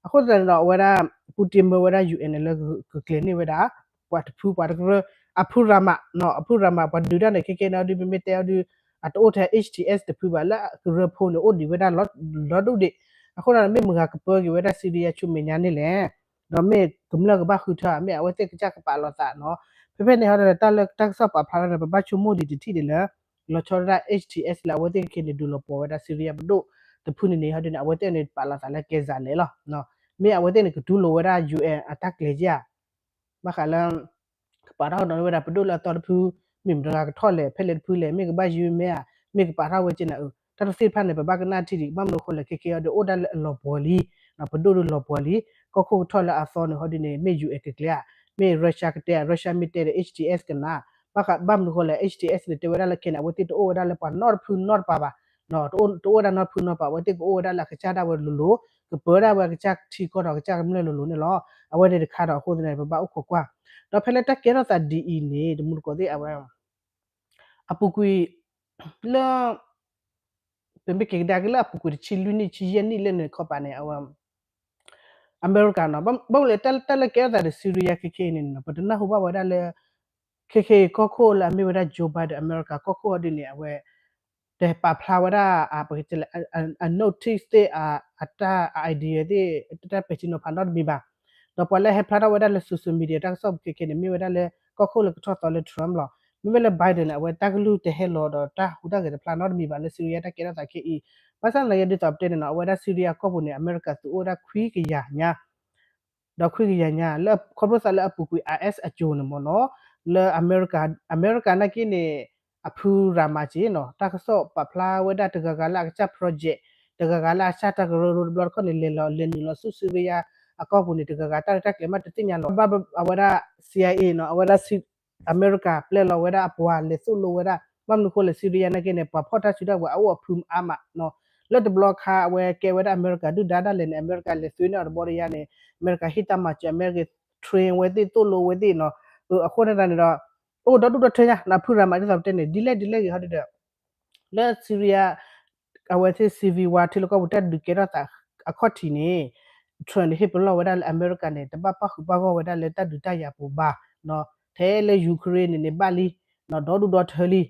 အဃိသတးန့ၣ်ဒီး အဝဲဒၣ် Putin မၢဝဲဒၣ် UN န့ၣ်လၢကကျဲၤန့ၢ်ဝဲဒၣ် ပှၤတဖု ပှၤတကရၢ အဖုရၤမးနီၤ, အဖုရၤမး ပှၤဒုးတၢ်န့ၣ် ခဲခဲန့ၣ် ဒ်ပမ့ၢ်တဲအီၤဒုး အတအိၣ်ထဲ H T S တဖုဘၣ်, လၢကရၢဖိန့ၣ် အိၣ်ဒံးဝဲဒၣ်လီၤဒိၣ်ဒံး. အဃိန့ၣ် မ့ၢ်မတၤကပၢက့ၤဝဲဒၣ် Syria ဆူမဲာ်ညါန့ၣ်လဲၣ်, ဒီးမ့ၢ်ကမျၢၢ်ကဘၣ်ဃုထၢဧါ, မ့ၢ်အဝဲသ့ၣ်ကစၢ်ကပာ်လီၤသးနီၤ. ဖဲဖဲန့ၣ်ဟီဒီး တၢ်လၢတၢ်ကစီၣ်ပာ်ဖျါထီၣ်န့ၣ် ပဘၣ်ဆိကမိၣ်ဒံးတထံၣ်ဒံးလၢ လီၤဆီဒၣ် H T S လၢအဝဲသ့ၣ်ခဲခဲန့ၣ် ဒုးလီၤပှီၢ်ဝဲဒၣ် Syria ပဒိၣ်တဖုန့ၣ်န့ၣ် ဟီဒ်န့ၣ် အဝဲသ့ၣ်န့ၣ် ပာ်လီၤသးလၢကဲစးလဲၣ်လီၤ. မ့ၢ်အဝဲသ့ၣ်န့ၣ် ကတူၢ်လိာ်ဝဲဒၣ် UN အတၢ်ကျဲၤဧါ, ဘၣ်ဃးလၢ ကပာ်ထီၣ်ကဒီးန့ၢ်ဝဲဒၣ်ပဒိၣ်လၢအသီတဖု, မ့ၢ်မတၤဂၤကထီၣ်လဲၣ်, ဖဲလဲၣ်တဖုလဲၣ်, မ့ၢ်ကဘၣ်ယုၢ်မ့ၢ်ဧါ, မ့ၢ်ကပာ်ထီၣ်ဝဲက့ၤနၤအု, တၢ်တသ့ၣ်တဖၣ်န့ၣ် ပဘၣ်ကနၣ်ထံၣ်ဒံး, ဘၣ်မနုၤအဃိလဲၣ် ခဲခဲအီၤဒီး အိၣ်ဒၣ်လၢအလီၤပှီၢ်လံ, ပဒိၣ်ဒုးလီၤပှီၢ်လံ, ကီၢ်ခိၣ်ကထီၣ်လၢအသီန့ၣ် ဟီဒ်န့ၣ် မ့ၢ် UN ကကျဲၤဧါ, မ့ၢ် Russia ကတဲဧါ, Russia မ့ၢ်တဲဒီး H T S ကနၤ, ဘၣ်ဃး ဘၣ်မနုၤအဃိလဲၣ် H T S န့ၣ် တဲဝဲဒၣ်လၢခဲန့ၣ် အဝဲသ့ၣ်တအိၣ်ဝဲဒၣ်လၢပှၤနီတဖုနီတပၤဘၣ်, တအိၣ်ဝဲဒၣ်နီတဖုနီတပၤ, အဝဲသ့ၣ်ကအိၣ်ဝဲဒၣ်လၢအကစၢ်ဒၣ်ဝဲလိၤလိၤ, ကပၢဒၣ်ဝဲအကစၢ်ထံကီၢ်ဒီးအကစၢ်ကမျၢၢ်လိၤလိၤန့ၣ်လီၤ. အဝဲန့ၣ်တခါဒီးအဃိသတးန့ၣ် ပဘၣ်အိၣ်ခိးကွၢ်, ဒီးဖဲလၢတၢ်ကဲထီၣ်သးဒ်အံၤန့ၣ် တမူတကိးသ့ၣ်အဝဲ အပူၤကွံာ် လၢ ပမ့ၢ်က့ၤကဒါက့ၤလၢအပူၤကွံာ်တဆံလွံၢ်နံၣ် ဆံယဲၢ်နံၣ်လၢန့ၣ်ခီပၤန့ၣ် အဝဲ အမဲရကၤနီၤ, ဘၣ်မနုၤလဲၣ် တၢ်လၢကဲထီၣ်သးဒီး Syria ခဲခဲအံၤန့ၣ်နီၤ ပတနၢ်ဟူဘၣ်ဝဲဒၣ်လၢ ခဲခဲအံၤကီၢ်ခိၣ်လၢအမ့ၢ်ဝဲဒၣ် Joe Biden အမဲရကၤကီၢ်ခိၣ်အီၤဒ်န့ၣ် အဝဲ တပာ်ဖျါဝဲဒၣ် ပကတဲလၢ အ notice သ့ၣ် အတၢ် idea သ့ၣ် တၢ်ပဲာ်ထံနီၤဖးနီတမံၤဘၣ်. ဒီးပှၤလၢဟဲဖျါထီၣ်ဝဲဒၣ်လၢ social media တၢ်ကစီၣ်ပူၤခဲခဲန့ၣ် မ့ၢ်ဝဲဒၣ်လၢကီၢ်ခိၣ်လၢကထီၣ်သီလၢ Trump လီၤ. မ့မ့ၢ်လၢ Biden န့ၣ် အဝဲတၢ်ကလုၢ်တဟဲလီၤဒီးတၢ်ဟူးတၢ်ဂဲၤတဖျါနီတမံၤဘၣ်လၢ Syria တၢ်ကဲထီၣ်သးခဲအံၤ. ဘၣ်ဆၣ်သနာ်က့ဒ်သိးပတဲန့ၣ်နီၤ အဝဲဒၣ် Syria ကီၢ်ပူၤန့ၣ် အမဲရကၤသုးအိၣ်ဝဲဒၣ်ခွံကယၤညါ ဒီးခွံကယၤညါ လၢခီဖျိသးလၢအပူၤကွံာ် IS အကၠိၤန့ၣ်မ့ၢ်နီၤ, လၢ အမဲရကၤနာ်က့န့ၣ် အဖုရၤမးက့ၤနီၤ တၢ်ကစီၣ်ပာ်ဖျါဝဲဒၣ်တဂၤဂၤလၢအကစၢ် project တဂၤဂၤလၢအကစၢ်တၢ်ကရၢကရိတဘျီတခီၣ်န့ၣ် လဲၤလီၤလဲၤနုာ်လီၤဆူ Syria အကီၢ်ပူၤန့ၣ် တဂၤဂၤတၢ်ရဲၣ်တၢ်ကျဲၤမးတသ့ၣ်ညါလီၤ. ဘၣ်အဝဲဒၣ် CIA နီၤ အဝဲဒၣ် အမဲရကၤပျဲလီၤဝဲဒၣ်အပှၤလဲၤသိၣ်လိဝဲဒၣ် ဘၣ်မနုၤအဃိလဲၣ် Syria နာ်က့န့ၣ် ပှၤဖီၣ်တၢ်စုတၢ်ဝဲၤအအိၣ်အဖုအါမး လၢတဘျီခါအဝဲကဲဝဲဒၣ်အမဲရကၤဒုၣ်ဒါဒၣ်လဲာ်န့ၣ် အမဲရကၤလဲၤသွံန့ၢ်အီၤတဘျီတယါန့ၣ် အမဲရကၤဟ့ၣ်တၢ်မၤစၢၤ အမဲရကၤ train ဝဲသ့ၣ်သိၣ်လိဝဲသ့ၣ်နီၤ. အဃိသတးန့ၣ်ဒီး အိၣ်ဒီဒူၣ်ဒီထၢညါ နဖုရၤမးဒ်သိးပတဲန့ၣ် ဒ်လဲၣ်ဒ်လဲၣ်ဂ့ၤဟီဒ်ဒီး လၢ Syria အဝဲသ့ၣ် civil war ထံလၢကီၢ်ပူၤတၢ်ဒုးကဲထီၣ်သးအခီၣ်ထံးန့ၣ် Trump န့ၣ် ဟ့ၣ်ပလီၢ်ဝဲဒၣ်လၢအမဲရကၤန့ၣ် တဘၣ်ပၣ်ဃုာ်ပၣ်ဂီၢ်ဝဲဒၣ်လၢတၢ်ဒုးတၢ်ယၤပူၤဘၣ်, ထဲလၢ Ukraine န့ၣ်န့ၣ် ဘၣ်လံ ဒီဒူၣ်ဒီထၢလံ,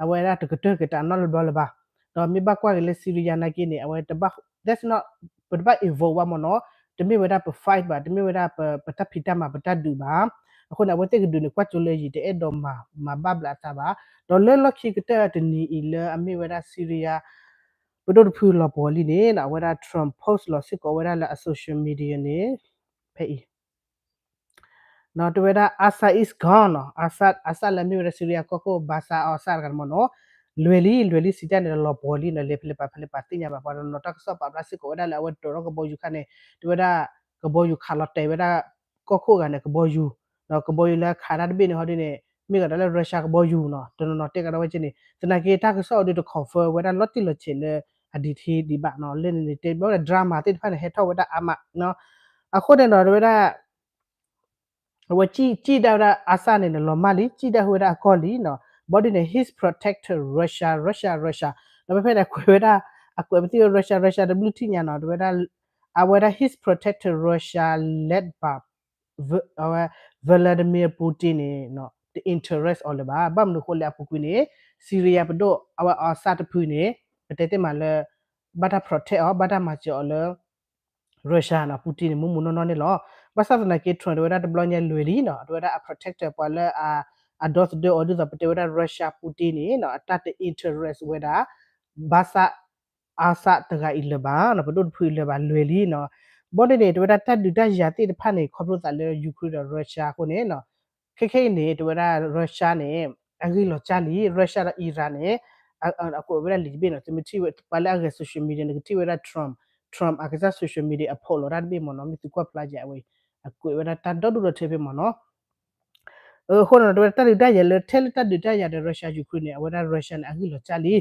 အဝဲဒၣ်တကတၢၢ်ကတၢၢ်နီတဘျီလၢၤဘၣ်. ဒီးမ့ၢ်ဘၣ်ကွၢ်က့ၤလၢ Syria နာ်က့န့ၣ် အဝဲတဘၣ် that's not ပတဘၣ် involve ဘၣ်မ့ၢ်နီၤ, တမ့ၢ်ဝဲဒၣ်ပ fight ဘၣ်, တမ့ၢ်ဝဲဒၣ်ပတၢ်ဖံးတၢ်မၤပတၢ်ဒုးဘၣ်. အဃိန့ၣ် အဝဲသ့ၣ်ကဒုးန့ၣ် ကွၢ်ကၠိလၢယံာ်တအဲၣ်ဒိးမၤဘၣ်ဘျးအသးဘၣ်. ဒီးလၢလီၢ်ခံကတၢၢ်တနံၤအံၤလၢအမ့ၢ်ဝဲဒၣ် Syria ပဒိၣ်တဖုလီၤပှီၢ်လံန့ၣ် အဝဲဒၣ် Trump post လီၤစ့ၢ်ကီးဝဲဒၣ်လၢအ social media န့ၣ် ဖဲအံၤ တဲဝဲဒၣ် Assad is gone နီၤ, Assad Assad လၢအမ့ၢ်ဝဲဒၣ် Syria ကီၢ်ခိၣ် Bashar Assad တဂၤန့ၣ်မ့ၢ်နီၤ, လွဲၤလံ လွဲၤလံ စံးတၢ်န့ၣ်ဒီးလီၤပှီၢ်လံနီၤ, လဲၤဖဲလဲၣ်ပာ်ဖဲလဲၣ်ပာ်သ့ၣ်ညါဘၣ်, ပှၤတနီၤတၢ်ကစီၣ်ပာ်ဖျါစ့ၢ်ကီးဝဲဒၣ်လၢအဝဲဒိးထီၣ်ကဘီယူၤခါန့ၣ် တဲဝဲဒၣ် ကဘီယူၤခးလီၤတဲာ်ဝဲဒၣ် ကီၢ်ခိၣ်ဂၤန့ၣ် ကဘီယူၤ, ဒီးကဘီယူၤလၢခးတၢ်တဘ့ၣ်န့ၣ်ဟီဒ်န့ၣ် မ့ၢ်ကဒီးလၢ Russia ကဘီယူၤနီၤ, တနီၤနီၤတဲကဒီးဝဲက့န့ၣ် သနာ်က့တၢ်ကစီၣ်အီၤဒုးတ confirm ဝဲဒၣ်လီၤတံၢ်လီၤဆဲးလၢအ detail ဒံးဘၣ်နီၤ, လၢန့ၣ်န့ၣ် တဲဘၣ်ဝဲဒၣ် drama သ့ၣ်တဖၣ်န့ၣ် ဟဲထီၣ်ဝဲဒၣ်အါမးနီၤ, အဃိန့ၣ်ဒီးတဲဝဲဒၣ် အဝဲစံးတၢ်ဝဲဒၣ် Assad န့ၣ်န့ၣ် လီၤမၢ်လံ, စံးတၢ်ဝဲဒၣ်အကီၢ်လံနီၤ, ဘၣ်ဒ်န့ၣ် his protector Russia, Russia, Russia ဒီးဖဲဖဲန့ၣ် အကွဲးဝဲဒၣ် အကွဲးပသ့ၣ်ဝဲ Russia, Russia တဘျုးထံၣ်ညါနီၤ, တဲဝဲဒၣ် အဝဲဒၣ် his protector Russia led by အဝဲ Vladimir Putin န့ၣ် တ interest အီၤလၢၤဘၣ်. ဘၣ်မနုၤအဃိလဲၣ် အပူၤကွံာ်န့ၣ် Syria ပဒိၣ် အဝဲ Assad တဖုန့ၣ် ပတဲသ့ၣ်မးလၢ ဘၣ်တၢ် protect အီၤ ဘၣ်တၢ်မၤစၢၤအီၤလၢ Russia နီၤ Putin န့ၣ် မူမူနီၢ်နီၢ်န့ၣ်လီၤ. ဘၣ်ဆၣ်သနာ်က့ Trump တဲဝဲဒၣ်တဘျီညါလွဲၤလံနီၤ, တဲဝဲဒၣ်အ protector ပှၤလၢအ အဒီသဒၢအီၤ ဒ်သိးပတဲဝဲဒၣ် Russia Putin န့ၣ်နီၤ အတၢ်တ interest ဝဲဒၣ် ဘၣ်ဆၣ် Assad တဂၤအံၤလၢၤဘၣ်နီၤ, ပဒိၣ်တဖုအံၤလၢၤဘၣ် လွဲၤလံနီၤ. ဘၣ်ဒ်န့ၣ် တဲဝဲဒၣ်တၢ်ဒုးတၢ်ယၤသ့ၣ်တဖၣ်န့ၣ် ခီဖျိသးလၢ Ukraine ဒီး Russia အဃိန့ၣ်နီၤ, ခဲခဲအံၤန့ၣ် တဲဝဲဒၣ် Russia န့ၣ် အဂံၢ်လီၤစၢ်လံ, Russia ဒီး Iran န့ၣ် အကွဲးဝဲဒၣ်လံာ်တဘ့ၣ်နီၤ, သုမ့ၢ်ထံၣ်ဝဲ ပှၤလၢအဂဲၤ social media န့ၣ် ကထံၣ်ဝဲဒၣ် Trump, Trump အကစၢ် social media အ post လီၤတၢ်တဘ့ၣ်မ့ၢ်နီၤ, မ့ၢ်သုကွၢ်ဖျါယၤဝဲအံၤ အကွဲးဝဲဒၣ်တၢ်ဒီဒူၣ်ဒီထၢဖဲမ့ၢ်နီၤ. အဃိန့ၣ် တဲဝဲဒၣ်တၢ်ဒုးတၢ်ယၤလၢ ထဲလၢတၢ်ဒုးတၢ်ယၤဒီး Russia Ukraine န့ၣ် အဝဲဒၣ် Russia န့ၣ် အဂံၢ်လီၤစၢ်လံ.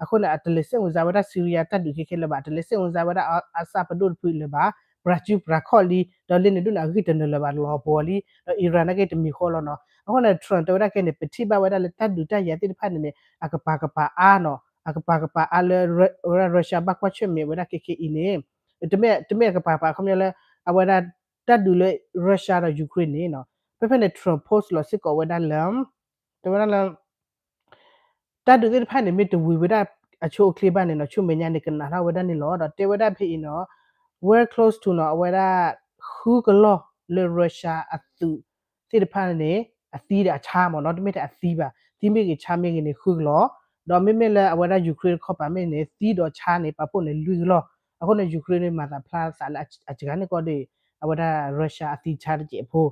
အဃိန့ၣ် အတလဲၤစ့ၣ်ဝင်စားဝဲဒၣ် Syria တၢ်ဒုးခဲခဲလၢၤဘၣ်, အတလဲၤစ့ၣ်ဝင်စားဝဲဒၣ် Assad ပဒိၣ်တဖုလၢၤဘၣ်, ပြၤစုပြၤခီၣ်လံ, ဒီးလၢန့ၣ်ဒိၣ်န့ၣ် အဂံၢ်တနုာ်လၢၤဘၣ် လီၤပှီၤလံ, ဒီး Iran နာ်က့တမံၤဃီလီၤနီၤ. အဃိန့ၣ် Trump တဲဝဲဒၣ်ခဲန့ၣ် ပထံၣ်ဘၣ်ဝဲဒၣ်လၢတၢ်ဒုးတၢ်ယၤသ့ၣ်တဖၣ်န့ၣ်န့ၣ် အကပၤကပၤအါနီၤ, အကပၤကပၤအါလၢ ဝဲဒၣ် Russia ဘၣ်ကွၢ်ဆၢၣ်မဲာ်ဝဲဒၣ်ခဲခဲအံၤန့ၣ် တမ့ၢ်အကပၤကပၤ အခီပညီလၢ အဝဲဒၣ်တၢ်ဒုးလၢ Russia ဒီး Ukraine န့ၣ်နီၤ, ဖဲဖဲန့ၣ် Trump post လီၤစ့ၢ်ကီးဝဲဒၣ်လၢ တဲဝဲဒၣ်လၢ တၢ်ဒုးသ့ၣ်တဖၣ်န့ၣ် မ့ၢ်တဝံၤဝဲဒၣ်အဆိအချ့ဘၣ်န့ၣ်နီၤ, ဆူမဲာ်ညါန့ၣ် ကနးထီၣ်ဝဲဒၣ်န့ၣ်လီၤ. ဒီးတဲဝဲဒၣ်ဖဲအံၤနီၤ very close to နီၤ, အဝဲဒၣ် ဃုကလီၢ်လၢ Russia အသုးသ့ၣ်တဖၣ်န့ၣ် အသံဒီးအဆါမ့ၢ်နီၤ, တမ့ၢ်ထဲအသံဘၣ်, သံမ့ၢ်ဂ့ၤ ဆါမ့ၢ်ဂ့ၤန့ၣ် ဃုကလီၢ်, ဒီးမ့မ့ၢ်လၢအဝဲဒၣ် Ukraine တခီပၤမ့ၢ်န့ၣ် သံဒီးဆါန့ၣ် ပာ်ဖှိၣ်န့ၣ် လွံၢ်ကလီၢ်. အဃိန့ၣ် Ukraine န့ၣ် မၤသးဖျါသးလၢအစှၤန့ၣ်ကီးဒီး အဝဲဒၣ် Russia အသံဆါတစဲးဖိ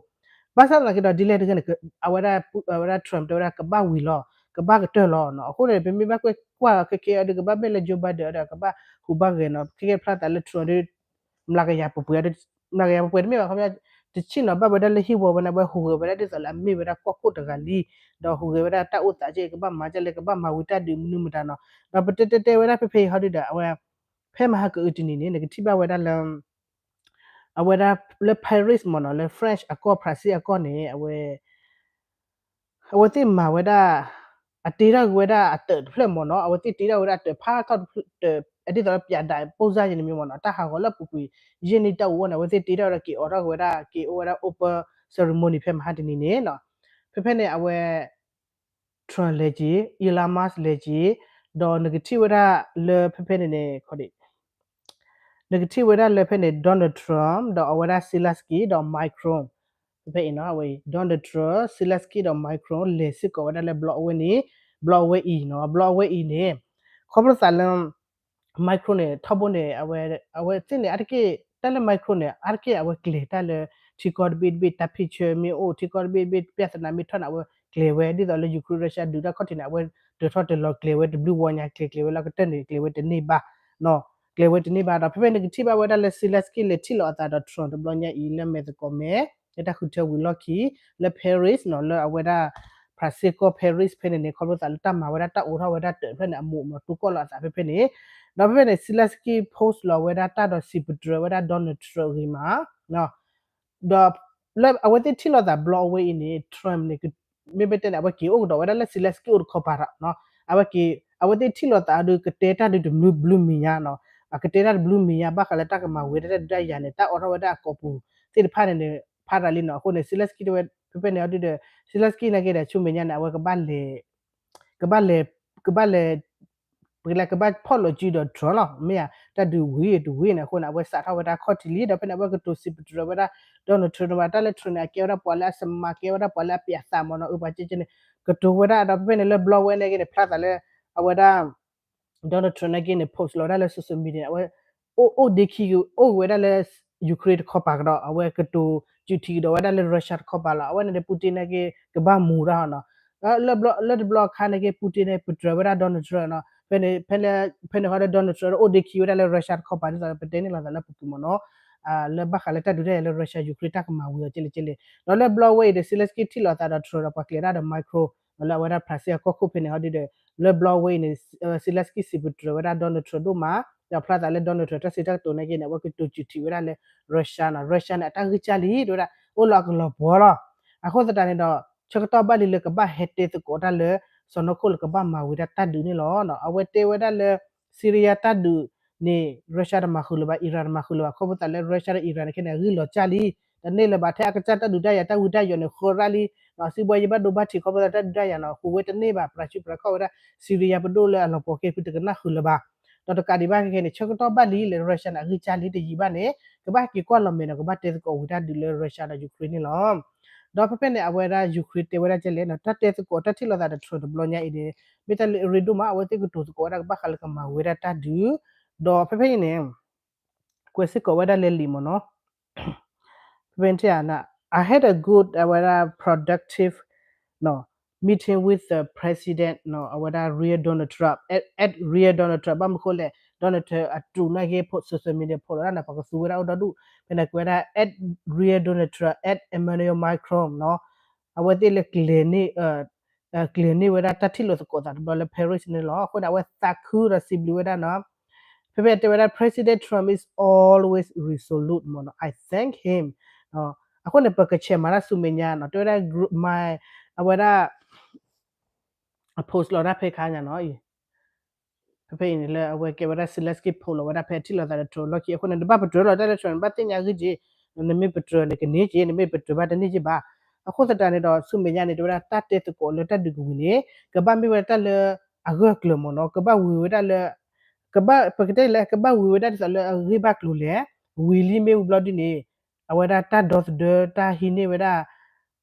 ဘၣ်ဆၣ်သနာ်က့ဒီး ဒ်လဲၣ်တဂ့ၤန့ၣ် အဝဲဒၣ် အဝဲဒၣ် Trump တဲဝဲဒၣ်ကဘၣ်ဝံၤလီၤ, ကဘၣ်ကတၢၢ်လီၤနီၤ. အဃိန့ၣ် ပမ့ၢ်ဘၣ်ကွၢ်ကွၢ်ခဲခဲအံၤဒီး ကဘၣ်မ့ၢ်လၢ Joe Biden ဒီး ကဘၣ်ဟူးဘၣ်ဂဲၤနီၤ, ခဲကဲဖျါသးလၢ Trump ဒီး မျးကယၤပှဲၤပှဲၤ, မျးကယၤပှဲၤပှဲၤတမ့ၢ်ဘၣ် ခီပညီ တဆံၣ်နီၤ ဘၣ်ဝဲဒၣ်လၢဟံၣ်ဝီဝဲန့ၣ် အဝဲဟူးဂဲၤဝဲဒၣ်ဒ်သိးလၢအမ့ၢ်ဝဲဒၣ်ကီၢ်ခိၣ်တဂၤလံ, ဒီးဟူးဂဲၤဝဲဒၣ်တၢ်အိၣ်သးက့ ကဘၣ်မၤကလဲၣ် ကဘၣ်မၤဝံၤတၢ်ဒုးမနုၤမတၤနီၤ. ဒီးပတဲတဲတဲဝဲဒၣ်ဖဲဖဲအံၤဟီဒုဒီး အဝဲ ဖဲမဟါကအုးတနံၤန့ၣ် နကထံၣ်ဘၣ်ဝဲဒၣ်လၢ အဝဲဒၣ်လၢ Paris မ့ၢ်နီၤ, လၢ French အကီၢ် ဖရၣ်စ့ၣ်အကီၢ်န့ၣ် အဝဲ အဝဲသ့ၣ်မၤဝဲဒၣ် အတ့ထီၣ်က့ၤဝဲဒၣ်အတၢးတဖျၢၣ်မ့ၢ်နီၤ, အဝဲသ့ၣ်တ့ထီၣ်ဝဲဒၣ်တၢးဖးထီၣ်တဖျၢၣ်, အဒ်သိးလၢ ပြတိုက်ပုံစံ န့ၣ်မ့ၢ်မ့ၢ်နီၤ, တၢ်ဟးဂီၤလၢအပူၤကွံာ် ယဲၢ်နံၣ်တၢ်အိၣ်ဝဲန့ၣ် အဝဲသ့ၣ်တ့ထီၣ်ဝဲဒၣ်က့ၤအိးထီၣ်က့ၤဝဲဒၣ် က့ၤအိၣ်ဝဲဒၣ် open ceremony ဖဲမဟါတနံၤန့ၣ်နီၤ. ဖဲဖဲန့ၣ် အဝဲ Trump လဲၤက့ၤ, Elon Musk လဲၤက့ၤ, ဒီးနကထံၣ်ဝဲဒၣ်လၢဖဲဖဲန့ၣ်န့ၣ် နကထံၣ်ဝဲဒၣ်လၢဖဲန့ၣ် Donald Trump ဒီးအဝဲဒၣ် Zelensky ဒီး Macron, ဖဲဖဲအံၤနီၤ အဝဲ Donald Trump, Zelensky ဒီး Macron လဲၤစ့ၢ်ကီးဝဲဒၣ်လၢ bloc ဝဲန့ၣ်, bloc ဝဲအံၤနီၤ, bloc ဝဲအံၤန့ၣ် ခီဖျိသးလၢ Macron န့ၣ် ထီဘိန့ၣ် အဝဲသ့ၣ်န့ၣ် အါတက့ၢ် တၢ်လၢ Macron န့ၣ် အါတက့ၢ်အဝဲကျဲၤတၢ်လၢ ထံကီၢ်တဘ့ၣ်တဘ့ၣ် တၢ်ဖ့ၣ်ဆၢမ့ၢ်အိၣ် ထံကီၢ်တဘ့ၣ်တဘ့ၣ် ပြဿနာမ့ၢ်ထီၣ်န့ၣ် အဝဲကျဲၤဝဲ ဒ်သိးလၢ Ukraine Russia ဒုးတၢ်ခီၣ်ထံးန့ၣ် အဝဲတၢထီၣ်တလီၤကျဲၤဝဲတဘျုးဝီညါ ကျဲၤကျဲၤဝဲလၢကတၢၢ်န့ၣ် ကျဲၤဝဲတန့ၢ်ဘၣ်, ကျဲၤဝဲတန့ၢ်ဘၣ်ဒီး ဖဲဖဲန့ၣ်ကထံၣ်ဘၣ်ဝဲဒၣ်လၢ Zelensky လဲၤထံၣ်လိာ်အသးဒီး Trump တဘျီညါအံၤ လၢမဲာ်သကိးမဲာ် လၢတၢ်ဃုထၢဝံၤလီၢ်ခံ လၢ Paris နီၤ လၢအဝဲဒၣ် ဖရၣ်စ့ၣ်ကီၢ် Paris ဖဲန့ၣ်န့ၣ် ခီဖျိသးလၢတၢ်မၤဝဲဒၣ်တၢ်အိးထီၣ်ဝဲဒၣ်တၢးဖျၢၣ်န့ၣ် အမိၢ်အနီၢ်တူၢ်ကီၢ်လိာ်အသးဖဲဖဲန့ၣ်, ဒီးဖဲဖဲန့ၣ် Zelensky post လီၤဝဲဒၣ်တၢ်ဒီးစံးပတြၢၤဝဲဒၣ် Donald Trump အဂ့ၢ်မး ဒီးလၢအဝဲသ့ၣ်ထံၣ်လိာ်သး bloc ဝဲအံၤန့ၣ် Trump န့ၣ် မ့မ့ၢ်တဲန့ၣ် အဝဲက့ၤအိၣ်ကဒီးဝဲဒၣ်လၢ Zelensky အိၣ်တခီပၤဒီး အဝဲက့ၤ အဝဲသ့ၣ်ထံၣ်လိာ်သးဒီး ကတဲတၢ်ဒုးတဘျုးဘျုးမံၤညါနီၤ, အကတဲတၢ်တဘျုးမံၤညါ ဘၣ်ဃးလၢတၢ်ကမၤဝံၤတၢ်ဒုးတၢ်ယၤန့ၣ် တၢ်အိးထီၣ်ဝဲဒၣ်အကိာ်ပူၤသ့ၣ်တဖၣ်န့ၣ်န့ၣ် ဖးတၢ်လံနီၤ. အဃိန့ၣ် Zelensky တဲဝဲ ဖဲဖဲန့ၣ်အီၤဒုဒီး Zelensky နာ်က့ဒီး ဆူမဲာ်ညါန့ၣ် အဝဲကဘၣ်လဲၤ ကဘၣ်လဲၤ ကဘၣ်လဲၤ ပကလဲၤကဘၣ်ဖီၣ်လိာ်စုဒီး Trump လီၤ. မ့ၢ်ဧါ တၢ်ဒုးဝံၤတဝံၤန့ၣ် အဃိန့ၣ် အဝဲစးထီၣ်ဝဲဒၣ်ခီၣ်ထံးလံ ဒီးဖဲန့ၣ် အဝဲကတိၤစံးပတြၢၤဝဲဒၣ် Donald Trump တဘၣ် တၢ်လၢ Trump န့ၣ် အကဲဝဲဒၣ်ပှၤလၢအ smart ကဲဝဲဒၣ်ပှၤလၢအပျးသးမ့ၢ်နီၤ အုပှၤကဲကဲန့ၣ် ကတိၤဝဲဒၣ်ဒီး ဖဲဖဲန့ၣ်လၢ bloc ဝဲန့ၣ်က့န့ၣ် ဖျါသးလၢ အဝဲဒၣ် Donald Trump နာ်က့န့ၣ် post လီၤဝဲဒၣ်လၢ social media န့ၣ် အဝဲ အိၣ် အိၣ်ဒ့ခံ အိၣ်ဝဲဒၣ်လၢ Ukraine တခီပၤကဒီး အဝဲကတိၤ ကၠူးထံးကဒီးဝဲဒၣ်လၢ Russia တခီပၤလီၤ. အဝဲန့ၣ်ဒီး Putin နာ်က့ ကဘၣ်မူၤတၢ်နီၤ. လၢတဘျီအခါနာ်က့ Putin န့ၣ် ပတြၢၤဝဲဒၣ် Donald Trump နီၤ. ဖဲန့ၣ် ဖဲန့ၣ်ဃီဒီး Donald Trump အိၣ်ဒ့ခံဝဲဒၣ်လၢ Russia တခီပၤ ဒ်သိးပတဲန့ၣ်လိာ်သးလၢပူၤကွံာ်မ့ၢ်နီၤ လၢဘၣ်ဃးလၢတၢ်ဒုးတၢ်ယၤလၢ Russia Ukraine တၢ်ကမၤဝံၤအီၤကဲလဲၣ်ကဲလဲၣ်. ဒီးလၢ bloc ဝဲအံၤဒီး Zelensky ထံၣ်လိာ်သးဒီး Trump ဒီးပှၤကျဲၤတၢ်ဒီး Macron လၢအဝဲဒၣ် ဖရၣ်စ့ၣ်အကီၢ်ခိၣ်ဖဲန့ၣ်ဟီဒုဒီး လၢ bloc ဝဲအံၤန့ၣ် Zelensky စံးပတြၢၤဝဲဒၣ် Donald Trump ဒိၣ်မး ဒီးဖျါသးလၢ Donald Trump တၢ်စံးတၢ်ကတိၤနာ်က့န့ၣ် အဝဲကတိၤစူးထံးဝဲဒၣ်လၢ Russia နီၤ. Russia န့ၣ် အတၢ်ဂံၢ်စၢ်လံ တဲဝဲဒၣ် အိၣ်လၢအကလီၤပှီၤလီၤ. အဃိသတးန့ၣ်ဒီး ဆၢကတီၢ်ဘၣ်လံလၢကဘၣ်ဟဲတဲသကိးတၢ်လၢ စီၤနိခိၣ်လၢကဘၣ်မၤဝံၤဒၣ်တၢ်ဒုးန့ၣ်လီၤ. အဝဲတဲဝဲဒၣ်လၢ Syria တၢ်ဒုးန့ၣ် Russia တမၤဃုာ်လၢၤဘၣ် Iran တမၤဃုာ်လၢၤဘၣ် ခီဖျိသးလၢ Russia ဒီး Iran န့ၣ်ခဲန့ၣ် အဂံၢ်လီၤစၢ်လံ တန့ၢ်လၢၤဘၣ် ထဲအကစၢ်တၢ်ဒုးတၢ်ယၤတၢ်ဝံတၢ်ယိာ်န့ၣ် ဃၢရၣ်လံ စံးဘှီယဘၣ်ဒိဘၣ်ထံး ခီဖျိသးတၢ်ဒုးတၢ်ယၤနီၤ ဟူးဝဲတန့ၢ်ဘၣ် ပြးစုပြးခီၣ်ဝဲဒၣ် Syria ပဒိၣ်လၢအလီၤပှီၤကဲဖုတကနၣ်ဃုာ်လၢၤဘၣ်. ဒီးတကးဒံးဘၣ်ခဲခဲန့ၣ် ဆၢကတီၢ်ဘၣ်လံလၢ Russia န့ၣ် အဂံၢ်စၢ်လံတယံာ်ဘၣ်န့ၣ် ကဘၣ်ဟဲက့ၤကွၢ်လီၤမဲာ်ဒီး ကဘၣ်တဲသကိးဝံၤတၢ်ဒုးလၢ Russia ဒီး Ukraine န့ၣ်လီၤ. ဒီးဖဲဖဲန့ၣ် အဝဲဒၣ် Ukraine တဲဝဲဒၣ်ကဲလဲၣ်နီၤ တၢ်တဲသကိးတၢ်ထံၣ်လိာ်သးဒီး Trump တဘျီညါအံၤန့ၣ် မ့ၢ်တၢ်လၢအရ့ဒိၣ်မး အဝဲသ့ၣ်ကတိၤသကိးဝဲဒၣ်ကဘၣ်ဃးလၢကမၤဝံၤဝဲဒၣ်တၢ်ဒုး ဒီးဖဲဖဲအံၤန့ၣ် ကွဲးစ့ၢ်ကီးဝဲဒၣ်လၢလံာ်မ့ၢ်နီၤ ဖဲဖဲန့ၣ် I had a good အဝဲဒၣ် productive meeting with the president အဝဲဒၣ် real Donald Trump at real Donald Trump ဘၣ်မနုၤဃိလဲၣ် Donald Trump အတုၤနာ်က့ social media ဖိးလီၤဒၣ်န့ၣ် ပှၤကသူဝဲဒၣ်အိၣ်ဒီဒူၣ် ဖဲန့ၣ်ကွဲးဝဲဒၣ် at real Donald Trump at Emmanuel Macron နီၤ အဝဲသ့ၣ်လၢကျဲၤန့ၢ် ကျဲၤန့ၢ်ဝဲဒၣ်တၢ်ထံၣ်လိာ်သကိးသးတဘျီလၢ Paris န့ၣ်လီၤ. အဃိန့ၣ် အဝဲသးခုဒီးစံးဘျုးဝဲဒၣ်နီၤ, ဖဲဖဲတဲဝဲဒၣ် President Trump is always resolute မ့ၢ်နီၤ, I thank him. အဃိန့ၣ် ပကဆဲးမၤတၢ်ဆူမဲာ်ညါနီၤ, တဲဝဲဒၣ် အဝဲဒၣ် အ post လီၤတၢ်ဖဲခါညါနီၤ ဖဲဖဲအံၤန့ၣ်လၢ အဝဲကဲဝဲဒၣ် Zelensky post လီၤဝဲဒၣ်ဖဲအထံၣ်လိာ်သးဒီး Trump လီၢ်ခံ အဃိန့ၣ် နဘၣ်ပတြၢၤလီၤတၢ်လၢ Trump နဘၣ်သ့ၣ်ညါဂ့ၢ်က့ၤ, နမ့ၢ်ပတြၢၤန့ၣ်ကန့ၢ်က့ၤ, နမ့ၢ်ပတြၢၤဘၣ်တန့ၢ်က့ၤဘၣ်. အဃိသတးန့ၣ်ဒီး ဆူမဲာ်ညါန့ၣ် တဲဝဲဒၣ်တၢ်တဲသကိးလၢတၢ်ဒုးကဝံၤန့ၣ် ကဘၣ်မ့ၢ်ဝဲဒၣ်တၢ်လၢအဂၢၢ်ကျၢၤမ့ၢ်နီၤ, ကဘၣ်ဝံၤဝဲဒၣ်လၢ ကဘၣ် ပကတဲလၢ ကဘၣ်ဝံၤဝဲဒၣ်ဒ်သိးလၢအဂ့ၢ်ဘၣ်ကျိၤလဲၣ်, ဝံၤလံမ့ၢ်ဝံၤဘျီဒ်န့ၣ် အဝဲဒၣ်တၢ်ဒီသဒၢတၢ်ဟံးန့ၢ်ဝဲဒၣ်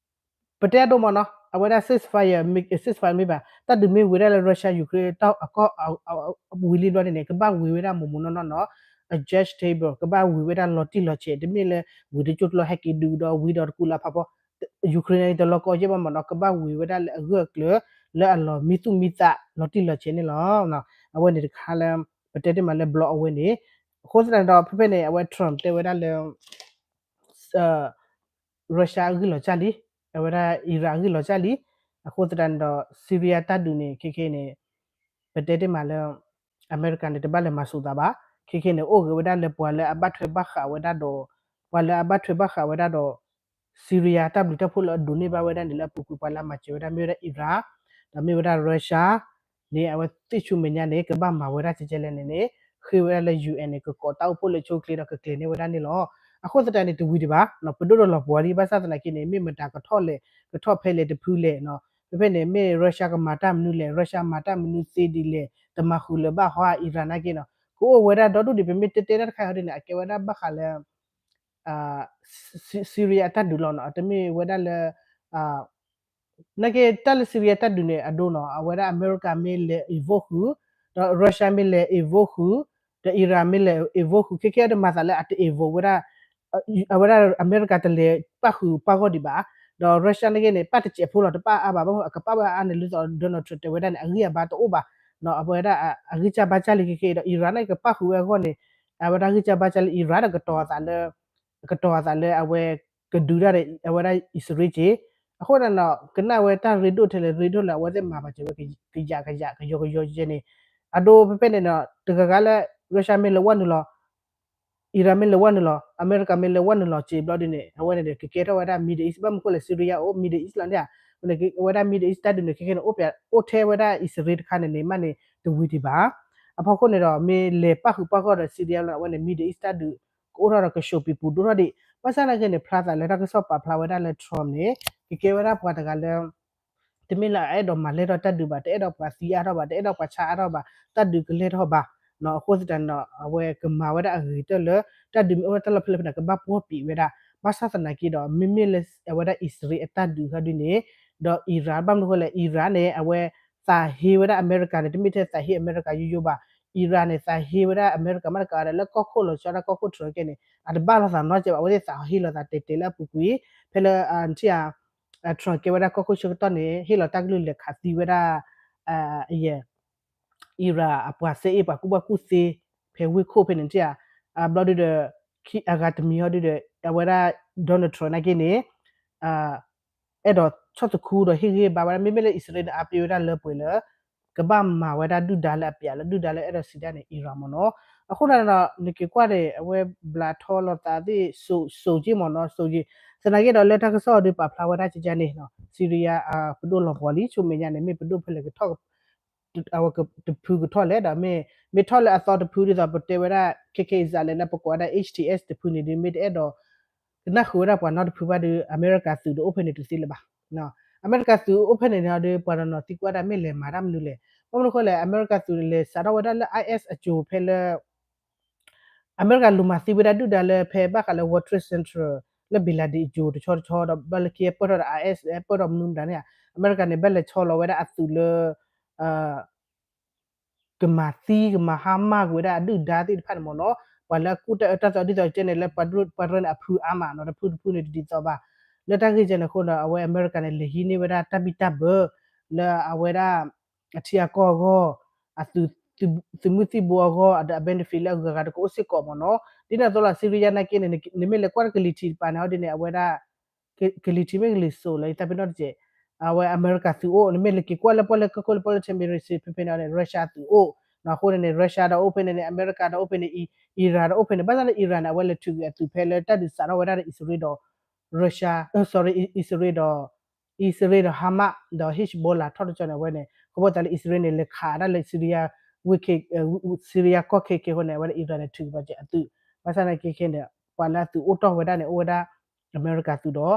ပတဲအဒိမ့ၢ်နီၤ, အဝဲဒၣ် ceasefire, ceasefire မ့ၢ်ဘၣ် တၢ်ဒုးမ့ၢ်ဝံၤဒၣ်လၢ Russia Ukraine တၢ်အကီၢ် ဝံၤလံဘျီန့ၣ်န့ၣ် ကဘၣ်ဝံၤဝဲဒၣ်မိၢ်မိၢ်နီၢ်နီၢ်နီၤ, a judge table ကဘၣ်ဝံၤဝဲဒၣ်လီၤတံၢ်လီၤဆဲး, တမ့ၢ်လၢဝံၤတကၠိတလီၤဟဲက့ၤဒုးဒီးဝံၤဒီးတကူလၢဖးဖီ Ukraine န့ၣ်တလီၤကီယဲၢ်ဘၣ်မ့ၢ်နီၤ, ကဘၣ်ဝံၤဝဲဒၣ်လၢအဂၢၢ်အကျၢၤ လၢအလီၤမံသူၣ်မံသးလီၤတံၢ်လီၤဆဲးန့ၣ်လီၤ. အဝဲန့ၣ်တခါလၢ ပတဲတ့ၢ်မးလၢဘျီအဝဲန့ၣ်, အဃိသတးန့ၣ်ဒီး ဖဲဖဲန့ၣ် အဝဲ Trump တဲဝဲဒၣ်လၢ Russia အဂံၢ်လီၤကၢ်လံ, အဝဲဒၣ် Iran အဂံၢ်လီၤကၢ်လံ. အဃိသတးန့ၣ်ဒီး Syria တၢ်ဒုးန့ၣ် ခဲခဲန့ၣ် ပတဲတ့ၢ်မးလၢ အမဲရကၤန့ၣ် တဘၣ်လဲၤမၤဆူးသးဘၣ်. ခဲခဲန့ၣ် အိၣ်ဂ့ၤဝဲဒၣ်လၢပှၤလၢအဘၣ်ထွဲဘၣ်ဃးဝဲဒၣ်ဒီး ပှၤလၢအဘၣ်ထွဲဘၣ်ဃးဝဲဒၣ်ဒီး Syria တၢ်ဘျုးတၢ်ဖှိၣ်လၢအဒိးန့ၢ်ဘၣ်ဝဲဒၣ်န့ၣ် လၢအပူၤကွံာ် ပှၤလၢအမၤစၢၤဝဲဒၣ်မ့ၢ်ဝဲဒၣ် Iran ဒီးမ့ၢ်ဝဲဒၣ် Russia န့ၣ် အဝဲသ့ၣ်ဆူမဲာ်ညါန့ၣ် ကဘၣ်မၤဝဲဒၣ်ကဲကဲလဲၣ်န့ၣ်န့ၣ် ဃ့ဝဲဒၣ်လၢ UN န့ၣ် ကကိးတၢ်အိၣ်ဖှိၣ်လၢဆိချ့ဒီးကကျဲၤန့ၢ်ဝဲဒၣ်န့ၣ်လီၤ. အဃိသတးန့ၣ် တဝံၤဒံးဘၣ်နီၤ, ပဒိၣ်ဒီးလီၤပှီၤလံ ဘၣ်ဆၣ်သနာ်က့န့ၣ် မ့ၢ်မတၤကထီၣ်လဲၣ် ကထီၣ်ဖဲလဲၣ်တဖုလဲၣ်နီၤ, ဖဲဖဲန့ၣ် မ့ၢ် Russia ကမၤတၢ်မနုၤလဲၣ်, Russia မၤတၢ်မနုၤသ့ဒ်လဲၣ်, တမၤဃုာ်လၢၤဘၣ်ဟီ Iran နာ်က့နီၤ, ကအိၣ်ဝဲဒၣ်ဒီဒူၣ်ဒံး ပမ့ၢ်တဲတဲတၢ်တခါအံၤဟီဒ်န့ၣ် အကဲဝဲဒၣ်ဘၣ်ဃးလၢ Syria အတၢ်ဒုးလီၤနီၤ, တမ့ၢ်ဝဲဒၣ်လၢ နာ်က့ တၢ်လၢ Syria တၢ်ဒုးန့ၣ်အဒိနီၤ, အဝဲဒၣ်အမဲရကၤမ့ၢ်လဲၤ involve ဃုာ်, ဒီး Russia မ့ၢ်လဲၤ involve ဃုာ်, ဒီး Iran မ့ၢ်လဲၤ involve ဃုာ် ခဲခဲအံၤတမၤသးလၢအတ involve ဝဲဒၣ်, အဝဲဒၣ်အမဲရကၤတလဲၤပၣ်ဃုာ်ပၣ်ဂီၢ်ဒံးဘၣ်, ဒီး Russia နာ်က့န့ၣ် ပၣ်တစဲးဖိလီၤ တပၣ်အါဘၣ်, ဘၣ်မနုၤအကပၣ်ဝဲအါန့ၣ် ဒ်သိး Donald Trump တဲဝဲဒၣ်န့ၣ် အဂံၢ်အဘါတအိၣ်ဘၣ်, အဝဲဒၣ်အဂံၢ်စၢ်ဘါစၢ်လံ ခဲခဲအံၤဒီး Iran နာ်က့ကပၣ်ဃုာ်ဝဲအဂီၢ်န့ၣ်, အဝဲဒၣ်ဂံၢ်စၢ်ဘါစၢ်လံ Iran ဒီးကတီၤအသးလၢ ကတီၤအသးလၢအဝဲကဒုးတၢ်ဒီး အဝဲဒၣ်အံၣ်စရ့လးက့ၤ, အဃိန့ၣ်နီၤ ကနၣ်ဝဲတၢ်ရ့ဒိၣ်ထဲလဲၣ် ရ့ဒိၣ်လၢအဝဲသ့ၣ်မၤဘၣ်စၢၤဝဲ ကယးကယး ကယီကယီကဲန့ၣ်, အဒိဖဲဖဲန့ၣ်နီၤ တဂၤဂၤလၢ Russia မ့ၢ်လဲၤဝဲနုာ်လီၤ Iran မ့ၢ်လဲၤဝဲနုာ်လီၤ အမဲရကၤမ့ၢ်လဲၤဝဲနုာ်လီၤစ့ဘျီဒ်န့ၣ် အဝဲန့ၣ်ဒီး ကကဲထီၣ်ဝဲဒၣ် Middle East ဘၣ်မနုၤဃိလဲၣ် Syria အိၣ် Middle East လီၤန့ၣ်ဧါ, အဝဲဒၣ် Middle East တၢ်ဒုးန့ၣ် ခဲခဲန့ၣ် အိၣ်ဖဲ အိၣ်ထဲဝဲဒၣ်အံၣ်စရ့လးတခါန့ၣ်န့ၣ် မးန့ၣ် တဝံၤဒံးဘၣ်. အဖီခိၣ်န့ၣ်ဒီး မ့ၢ်လဲၤပၣ်ဃုာ်ပၣ်ဂီၢ်ဒီး Syria လီၤ အဝဲန့ၣ် Middle East တၢ်ဒုး ကအိၣ်ထီၣ်ဒီးကၠိၤပံၤပူၤဒိၣ်ထီၣ်ဒံး, ဘၣ်ဆၣ်သနာ်က့န့ၣ် ဖျါသးလၢတၢ်ကစီၣ်ပာ်ဖျါဝဲဒၣ်လၢ Trump န့ၣ် ကကဲဝဲဒၣ်ပှၤတဂၤလၢ တမ့ၢ်လၢအအဲၣ်ဒိးမၤလဲၢ်ထီၣ်တၢ်ဒုးဘၣ်, တအဲၣ်ဒိးပှၤသံအါထီၣ်ဘၣ်, တအဲၣ်ဒိးပှၤဆါအါထီၣ်ဘၣ်, တၢ်ဒုးကလဲၢ်ထီၣ်ဘၣ်နီၤ, အဃိသတးန့ၣ်ဒီး အဝဲကမၤဝဲဒၣ်အဂ့ၤကတၢၢ်လၢ တၢ်ဒုးမ့ၢ်အိၣ်ထီၣ်တၢ်လီၢ်ဖဲလဲၣ်ဖဲန့ၣ် ကဘၣ်ပှီၢ်ပံာ်ဝဲဒၣ်, ဘၣ်ဆၣ်သနာ်က့ဒီး မ့မ့ၢ်လၢအဝဲဒၣ်အံၣ်စရ့လးအတၢ်ဒုးခါဒုးန့ၣ် ဒီး Iran ဘၣ်မနုၤဃိလဲၣ် Iran န့ၣ် အဝဲသးဟ့ဝဲဒၣ်အမဲရကၤန့ၣ် တမ့ၢ်ထဲသးဟ့အမဲရကၤယိယိဘၣ်, Iran န့ၣ် သးဟ့ဝဲဒၣ်အမဲရကၤမ့ၢ်တကးဒီး လၢကီၢ်ခိၣ်လီၤဆီဒၣ်တၢ်ကီၢ်ခိၣ် Trump ကဲန့ၣ် အတဘၣ်လိာ်သးနီတစဲးဘၣ်, အဝဲသ့ၣ်သးဟ့လိာ်သးတဲာ်တဲာ်လၢအပူၤကွံာ်, ဖဲလၢ နထံၣ်ဧါ Trump ကဲဝဲဒၣ်ကီၢ်ခိၣ်ဆၢကတီၢ်န့ၣ် ဟ့ၣ်လီၤတၢ်ကလုၢ်လဲၤခးသံဝဲဒၣ် အယဲၢ် Iran အပှၤစဲအ့ၣ်ပှၤကူၣ်ဘၣ်ကူၣ်သ့ ဖဲဝ့ၢ်ခိၣ်ဖဲန့ၣ် နထံၣ်ဧါ, ဘျီဒုဒီး ခံအဂၤတမံၤဟီဒုဒီး အဝဲဒၣ် Donald Trump နာ်က့န့ၣ် အဲၣ်ဒိးဆီၣ်သခူဒီးဟ့ၣ်ဂံၢ်ဘါဝဲဒၣ် မ့မ့ၢ်လၢအံၣ်စရ့လးန့ၣ် အါပ့ၤဝဲဒၣ်လၢပှဲၤလၢ ကဘၣ်မၤဝဲဒၣ်ဒုၣ်ဒါလၢအပျးလၢဒုၣ်ဒါလၢအဲၣ်ဒိးစံးဒၣ်န့ၣ် Iran မ့ၢ်နီၤ, အဃိသတးဒီး နက့ၤကွၢ်န့ၣ် အဝဲဘျးထီလိာ်သးသ့ၣ် စိၤက့မ့ၢ်နီၤ စိၤက့, သနာ်က့ဒီးလၢတၢ်ကစီၣ်အီၤဒုးပာ်ဖျါဝဲဒၣ်ကကန့ၣ် Syria ပဒိၣ်လီၤပှီၤလံ ဆူမဲာ်ညါန့ၣ် မ့ၢ်ပဒိၣ်ဖဲလဲၣ်ကထီၣ် အဝဲတဖုကထီၣ်လဲၣ်ဒီး မ့ၢ် မ့ၢ်ထီၣ်လၢအသီတဖုဒ်သိး ပတဲဝဲဒၣ် ခဲခဲအံၤစးလဲၣ်လၢပကိးဝဲဒၣ် H T S တဖုန့ၣ်ဒုး မ့ၢ်တအဲၣ်ဒိး ကနၢ်ဃုာ်ဝဲဒၣ်ပှၤနီတဖုဘၣ်ဒီး အမဲရကၤသုးဒီးအိၣ်ဖဲန့ၣ်တသ့လၢၤဘၣ်. အမဲရကၤသုးအိၣ်ဖဲန့ၣ်န့ၣ်ဒီး ပှၤတနီၤသံကွၢ်ဒၣ်မ့ၢ်လဲၤမၤတၢ်မနုၤလဲၣ်. ဘၣ်မနုၤဃိလဲၣ် အမဲရကၤသုးန့ၣ် လဲၤစးထီၣ်ဝဲဒၣ်လၢ IS အစိၤဖဲလၢ အမဲရကၤလူၤမၤသံဝဲဒၣ်ဒုၣ်ဒါလၢဖဲဘၣ်ဃးလၢ World Trade Center လၢ Bin Laden အစိၤတဆီတဆီဒီး ဘၣ်လၢခံပၢၢ်ထီၣ်ဒီး IS ပၢၢ်ထီၣ်မနုၤမတၤန့ၣ်ဧါ, အမဲရကၤန့ၣ် ဘၣ်လဲၤဆီလီၤဝဲဒၣ်အသုးလၢ ကမၤသံကမၤဟါမၢ်ကွံာ်ဝဲဒၣ်အဒုၣ်ဒါသ့ၣ်တဖၣ်န့ၣ်မ့ၢ်နီၤ, ပှၤလၢအကူၣ်တၢ်အၢတၢ်သီဒ်သိးကဲန့ၣ်လၢ ပှၤတရၢန့ၣ်အဖုအါမးနီၤ, တဖုတဖုန့ၣ်တဒ်သိးဘၣ်. လၢတၢ်ဂ့ၢ်ကဲန့ၣ်အဃိဒီး အဝဲအမဲရကၤန့ၣ် လဲၤဟံးန့ၢ်ဝဲဒၣ်တၢ်ဘံၣ်တၢ်ဘၢ လၢအဝဲဒၣ် အထံအကီၢ်အဂီၢ်, အသုး သုးမုၢ်သံၣ်ဘိအဂီၢ် ဒီးအ benefit လၢအဂုၤအဂၤတကအိၣ်စ့ၢ်ကီးမ့ၢ်နီၤ. ဒ်န့ၣ်အသိးလီၤ Syria နာ်က့န့ၣ် နမ့ၢ်လဲၤကွၢ်ကလံၤထံးတပၤန့ၣ် ဟီဒ်န့ၣ် အဝဲဒၣ် ကလံၤထံးမ့ၢ်ကလံၤစိးလၢယသးပ့ၤနီၣ်တက့ၢ် အဝဲအမဲရကၤသုးအိၣ်, နမ့ၢ်လဲၤက့ၤကွၢ်လၢပှၤလၢကီၢ်ခိၣ်လၢပှၤလၢ Transparency ဖဲဖဲန့ၣ်န့ၣ် Russia သုးအိၣ်, အဃိန့ၣ်န့ၣ် Russia ဒီးအိၣ်ဖဲန့ၣ်န့ၣ် အမဲရကၤဒီးအိၣ်ဖဲန့ၣ် Iran ဒီးအိၣ်ဖဲန့ၣ်, ဘၣ်ဆၣ်န့ၣ် Iran န့ၣ် အဝဲလဲၤထုးက့ၤအသုးဖဲလၢတၢ်ဒုးစးထီၣ်ဝဲဒၣ်ဒီး အံၣ်စရ့လးဒီး Russia, sorry, အံၣ်စရ့လးဒီး အံၣ်စရ့လးဒီး Hamas ဒီး Hezbollah ထီၣ်တကၠီန့ၣ် အဝဲန့ၣ် ခီဖျိသးလၢအံၣ်စရ့လးန့ၣ် လဲၤခးဒၣ်လၢ Syria ဝ့ၢ် Syria ကီၢ်ခဲခဲအဃိန့ၣ် အဝဲဒၣ် Iran န့ၣ် ထုးက့ၤဘၣ်က့ၤအသုး, ဘၣ်ဆၣ်န့ၣ်ခဲခဲန့ၣ် ပှၤလၢအသုးအိၣ်တီၢ်ဝဲဒၣ်န့ၣ် အိၣ်ဝဲဒၣ် အမဲရကၤသုးဒီး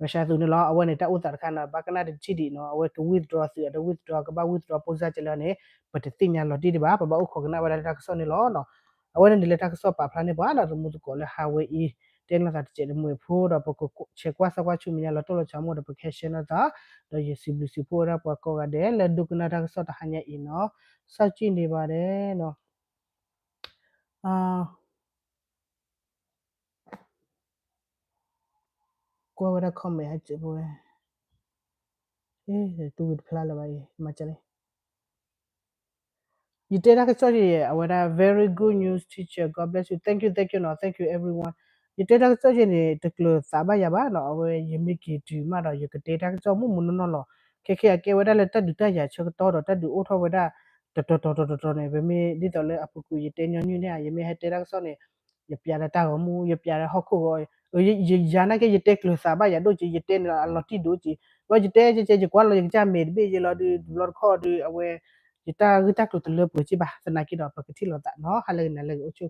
Russia သုးန့ၣ်လီၤ. အဝဲန့ၣ်တၢ်အိၣ်သးတခါန့ၣ် ဘၣ်ကနၣ်တထံၣ်ဒံးနီၤ, အဝဲက withdraw သုး အတ withdraw ကဘၣ် withdraw ပိၢ်စၢ်ကလဲာ်န့ၣ် ပတသ့ၣ်ညါလီၤတံၢ်ဒံးဘၣ်, ပဘၣ်အိၣ်ခိးကနၣ်ဝဲဒၣ်လၢတၢ်ကစီၣ်န့ၣ်လီၤ. အဝဲန့ၣ်ဒ်လၢတၢ်ကစီၣ်ပာ်ဖျါန့ၢ်ပှၤဒီး တမူသကိးလၢဟးဝဲအံၤ တဲလိာ်သးတစဲးတမှဲၤဖိဒီး ပကဆဲးကွၢ်စၢကွၢ်ဆူမဲာ်ညါလီၤတိၢ်လီၤဆီမိၣ်ဒီး ပကဟဲရှဲနီၤသး, ဒီးယစံးဘျုးစံးဖှိၣ်ဝဲဒၣ်ပှၤကိးဂၤဒဲးလၢဒိကနၣ်တၢ်ကစီၣ်တဟါညါအံၤနီၤ, စၢ်ကံၣ်န့ၢ်ဘၣ်ဒဲးနီၤ, ကွၢ်ဝဲဒၣ် comment ဟဲစဲးဖိဝဲ, တူၢ်ဝံၤတဖျါလၢၤဘၣ်အံၤ မၤစၢၤလံ ယတဲတၢ်ကစီၣ်ယဲ အဝဲဒၣ် very good news teacher, God bless you, thank you, thank you နီၤ, thank you everyone. ယတဲတၢ်ကစီၣ်ယဲန့ၣ် တကျၢၤသးဘၣ်ယၤဘၣ်နီၤ, အဝဲယမ့ၢ်က့ၤတုၤမးဒီး ယကတဲတၢ်ကစီၣ်မုၢ်မုၢ်နီၢ်နီၢ်လီၤ. ခဲခဲအကဲဝဲဒၣ်လၢတၢ်ဒုးတၢ်ယၤဆၢကတီၢ်ဒီး တၢ်ဒုးအိၣ်ထီၣ်ဝဲဒၣ် တတီၤတီၤတီၤတီၤတီၤန့ၣ် ပမ့ၢ်ဒ်သိးလၢအပူၤကွံာ်ယတဲညီနုၢ်န့ၣ် ယမ့ၢ်ဟဲတဲတၢ်ကစီၣ်န့ၣ် ယပျးလၢတၢ်ဂီၤမူ ယပျးလၢဟီၣ်ခိၣ်ဂီၤ, ယယၤနာ်က့ ယတဲကျၢၤသးဘၣ်ယၤဒိၣ်က့ ယတဲန့ၣ်လီၤအလီၤတံၢ်ဒိၣ်က့, ဘျီယတဲကဲကဲ ယကွၢ်လီၤယကစၢ်မဲာ်တဘ့ၣ်ယဲလီၤဒုး တဘျီတခီၣ်ဒုး အဝဲ ယတၢ်ဂ့ၢ်တၢ်ကျိၤတလၢပှဲၤက့ဘၣ် သနာ်က့ဒီး ပကထံၣ်လိာ်သးနီၤ, ဟါလၢဂ့ၤနၤလၢဂ့ၤ အိၣ်ဆူၣ်အိၣ်ချ့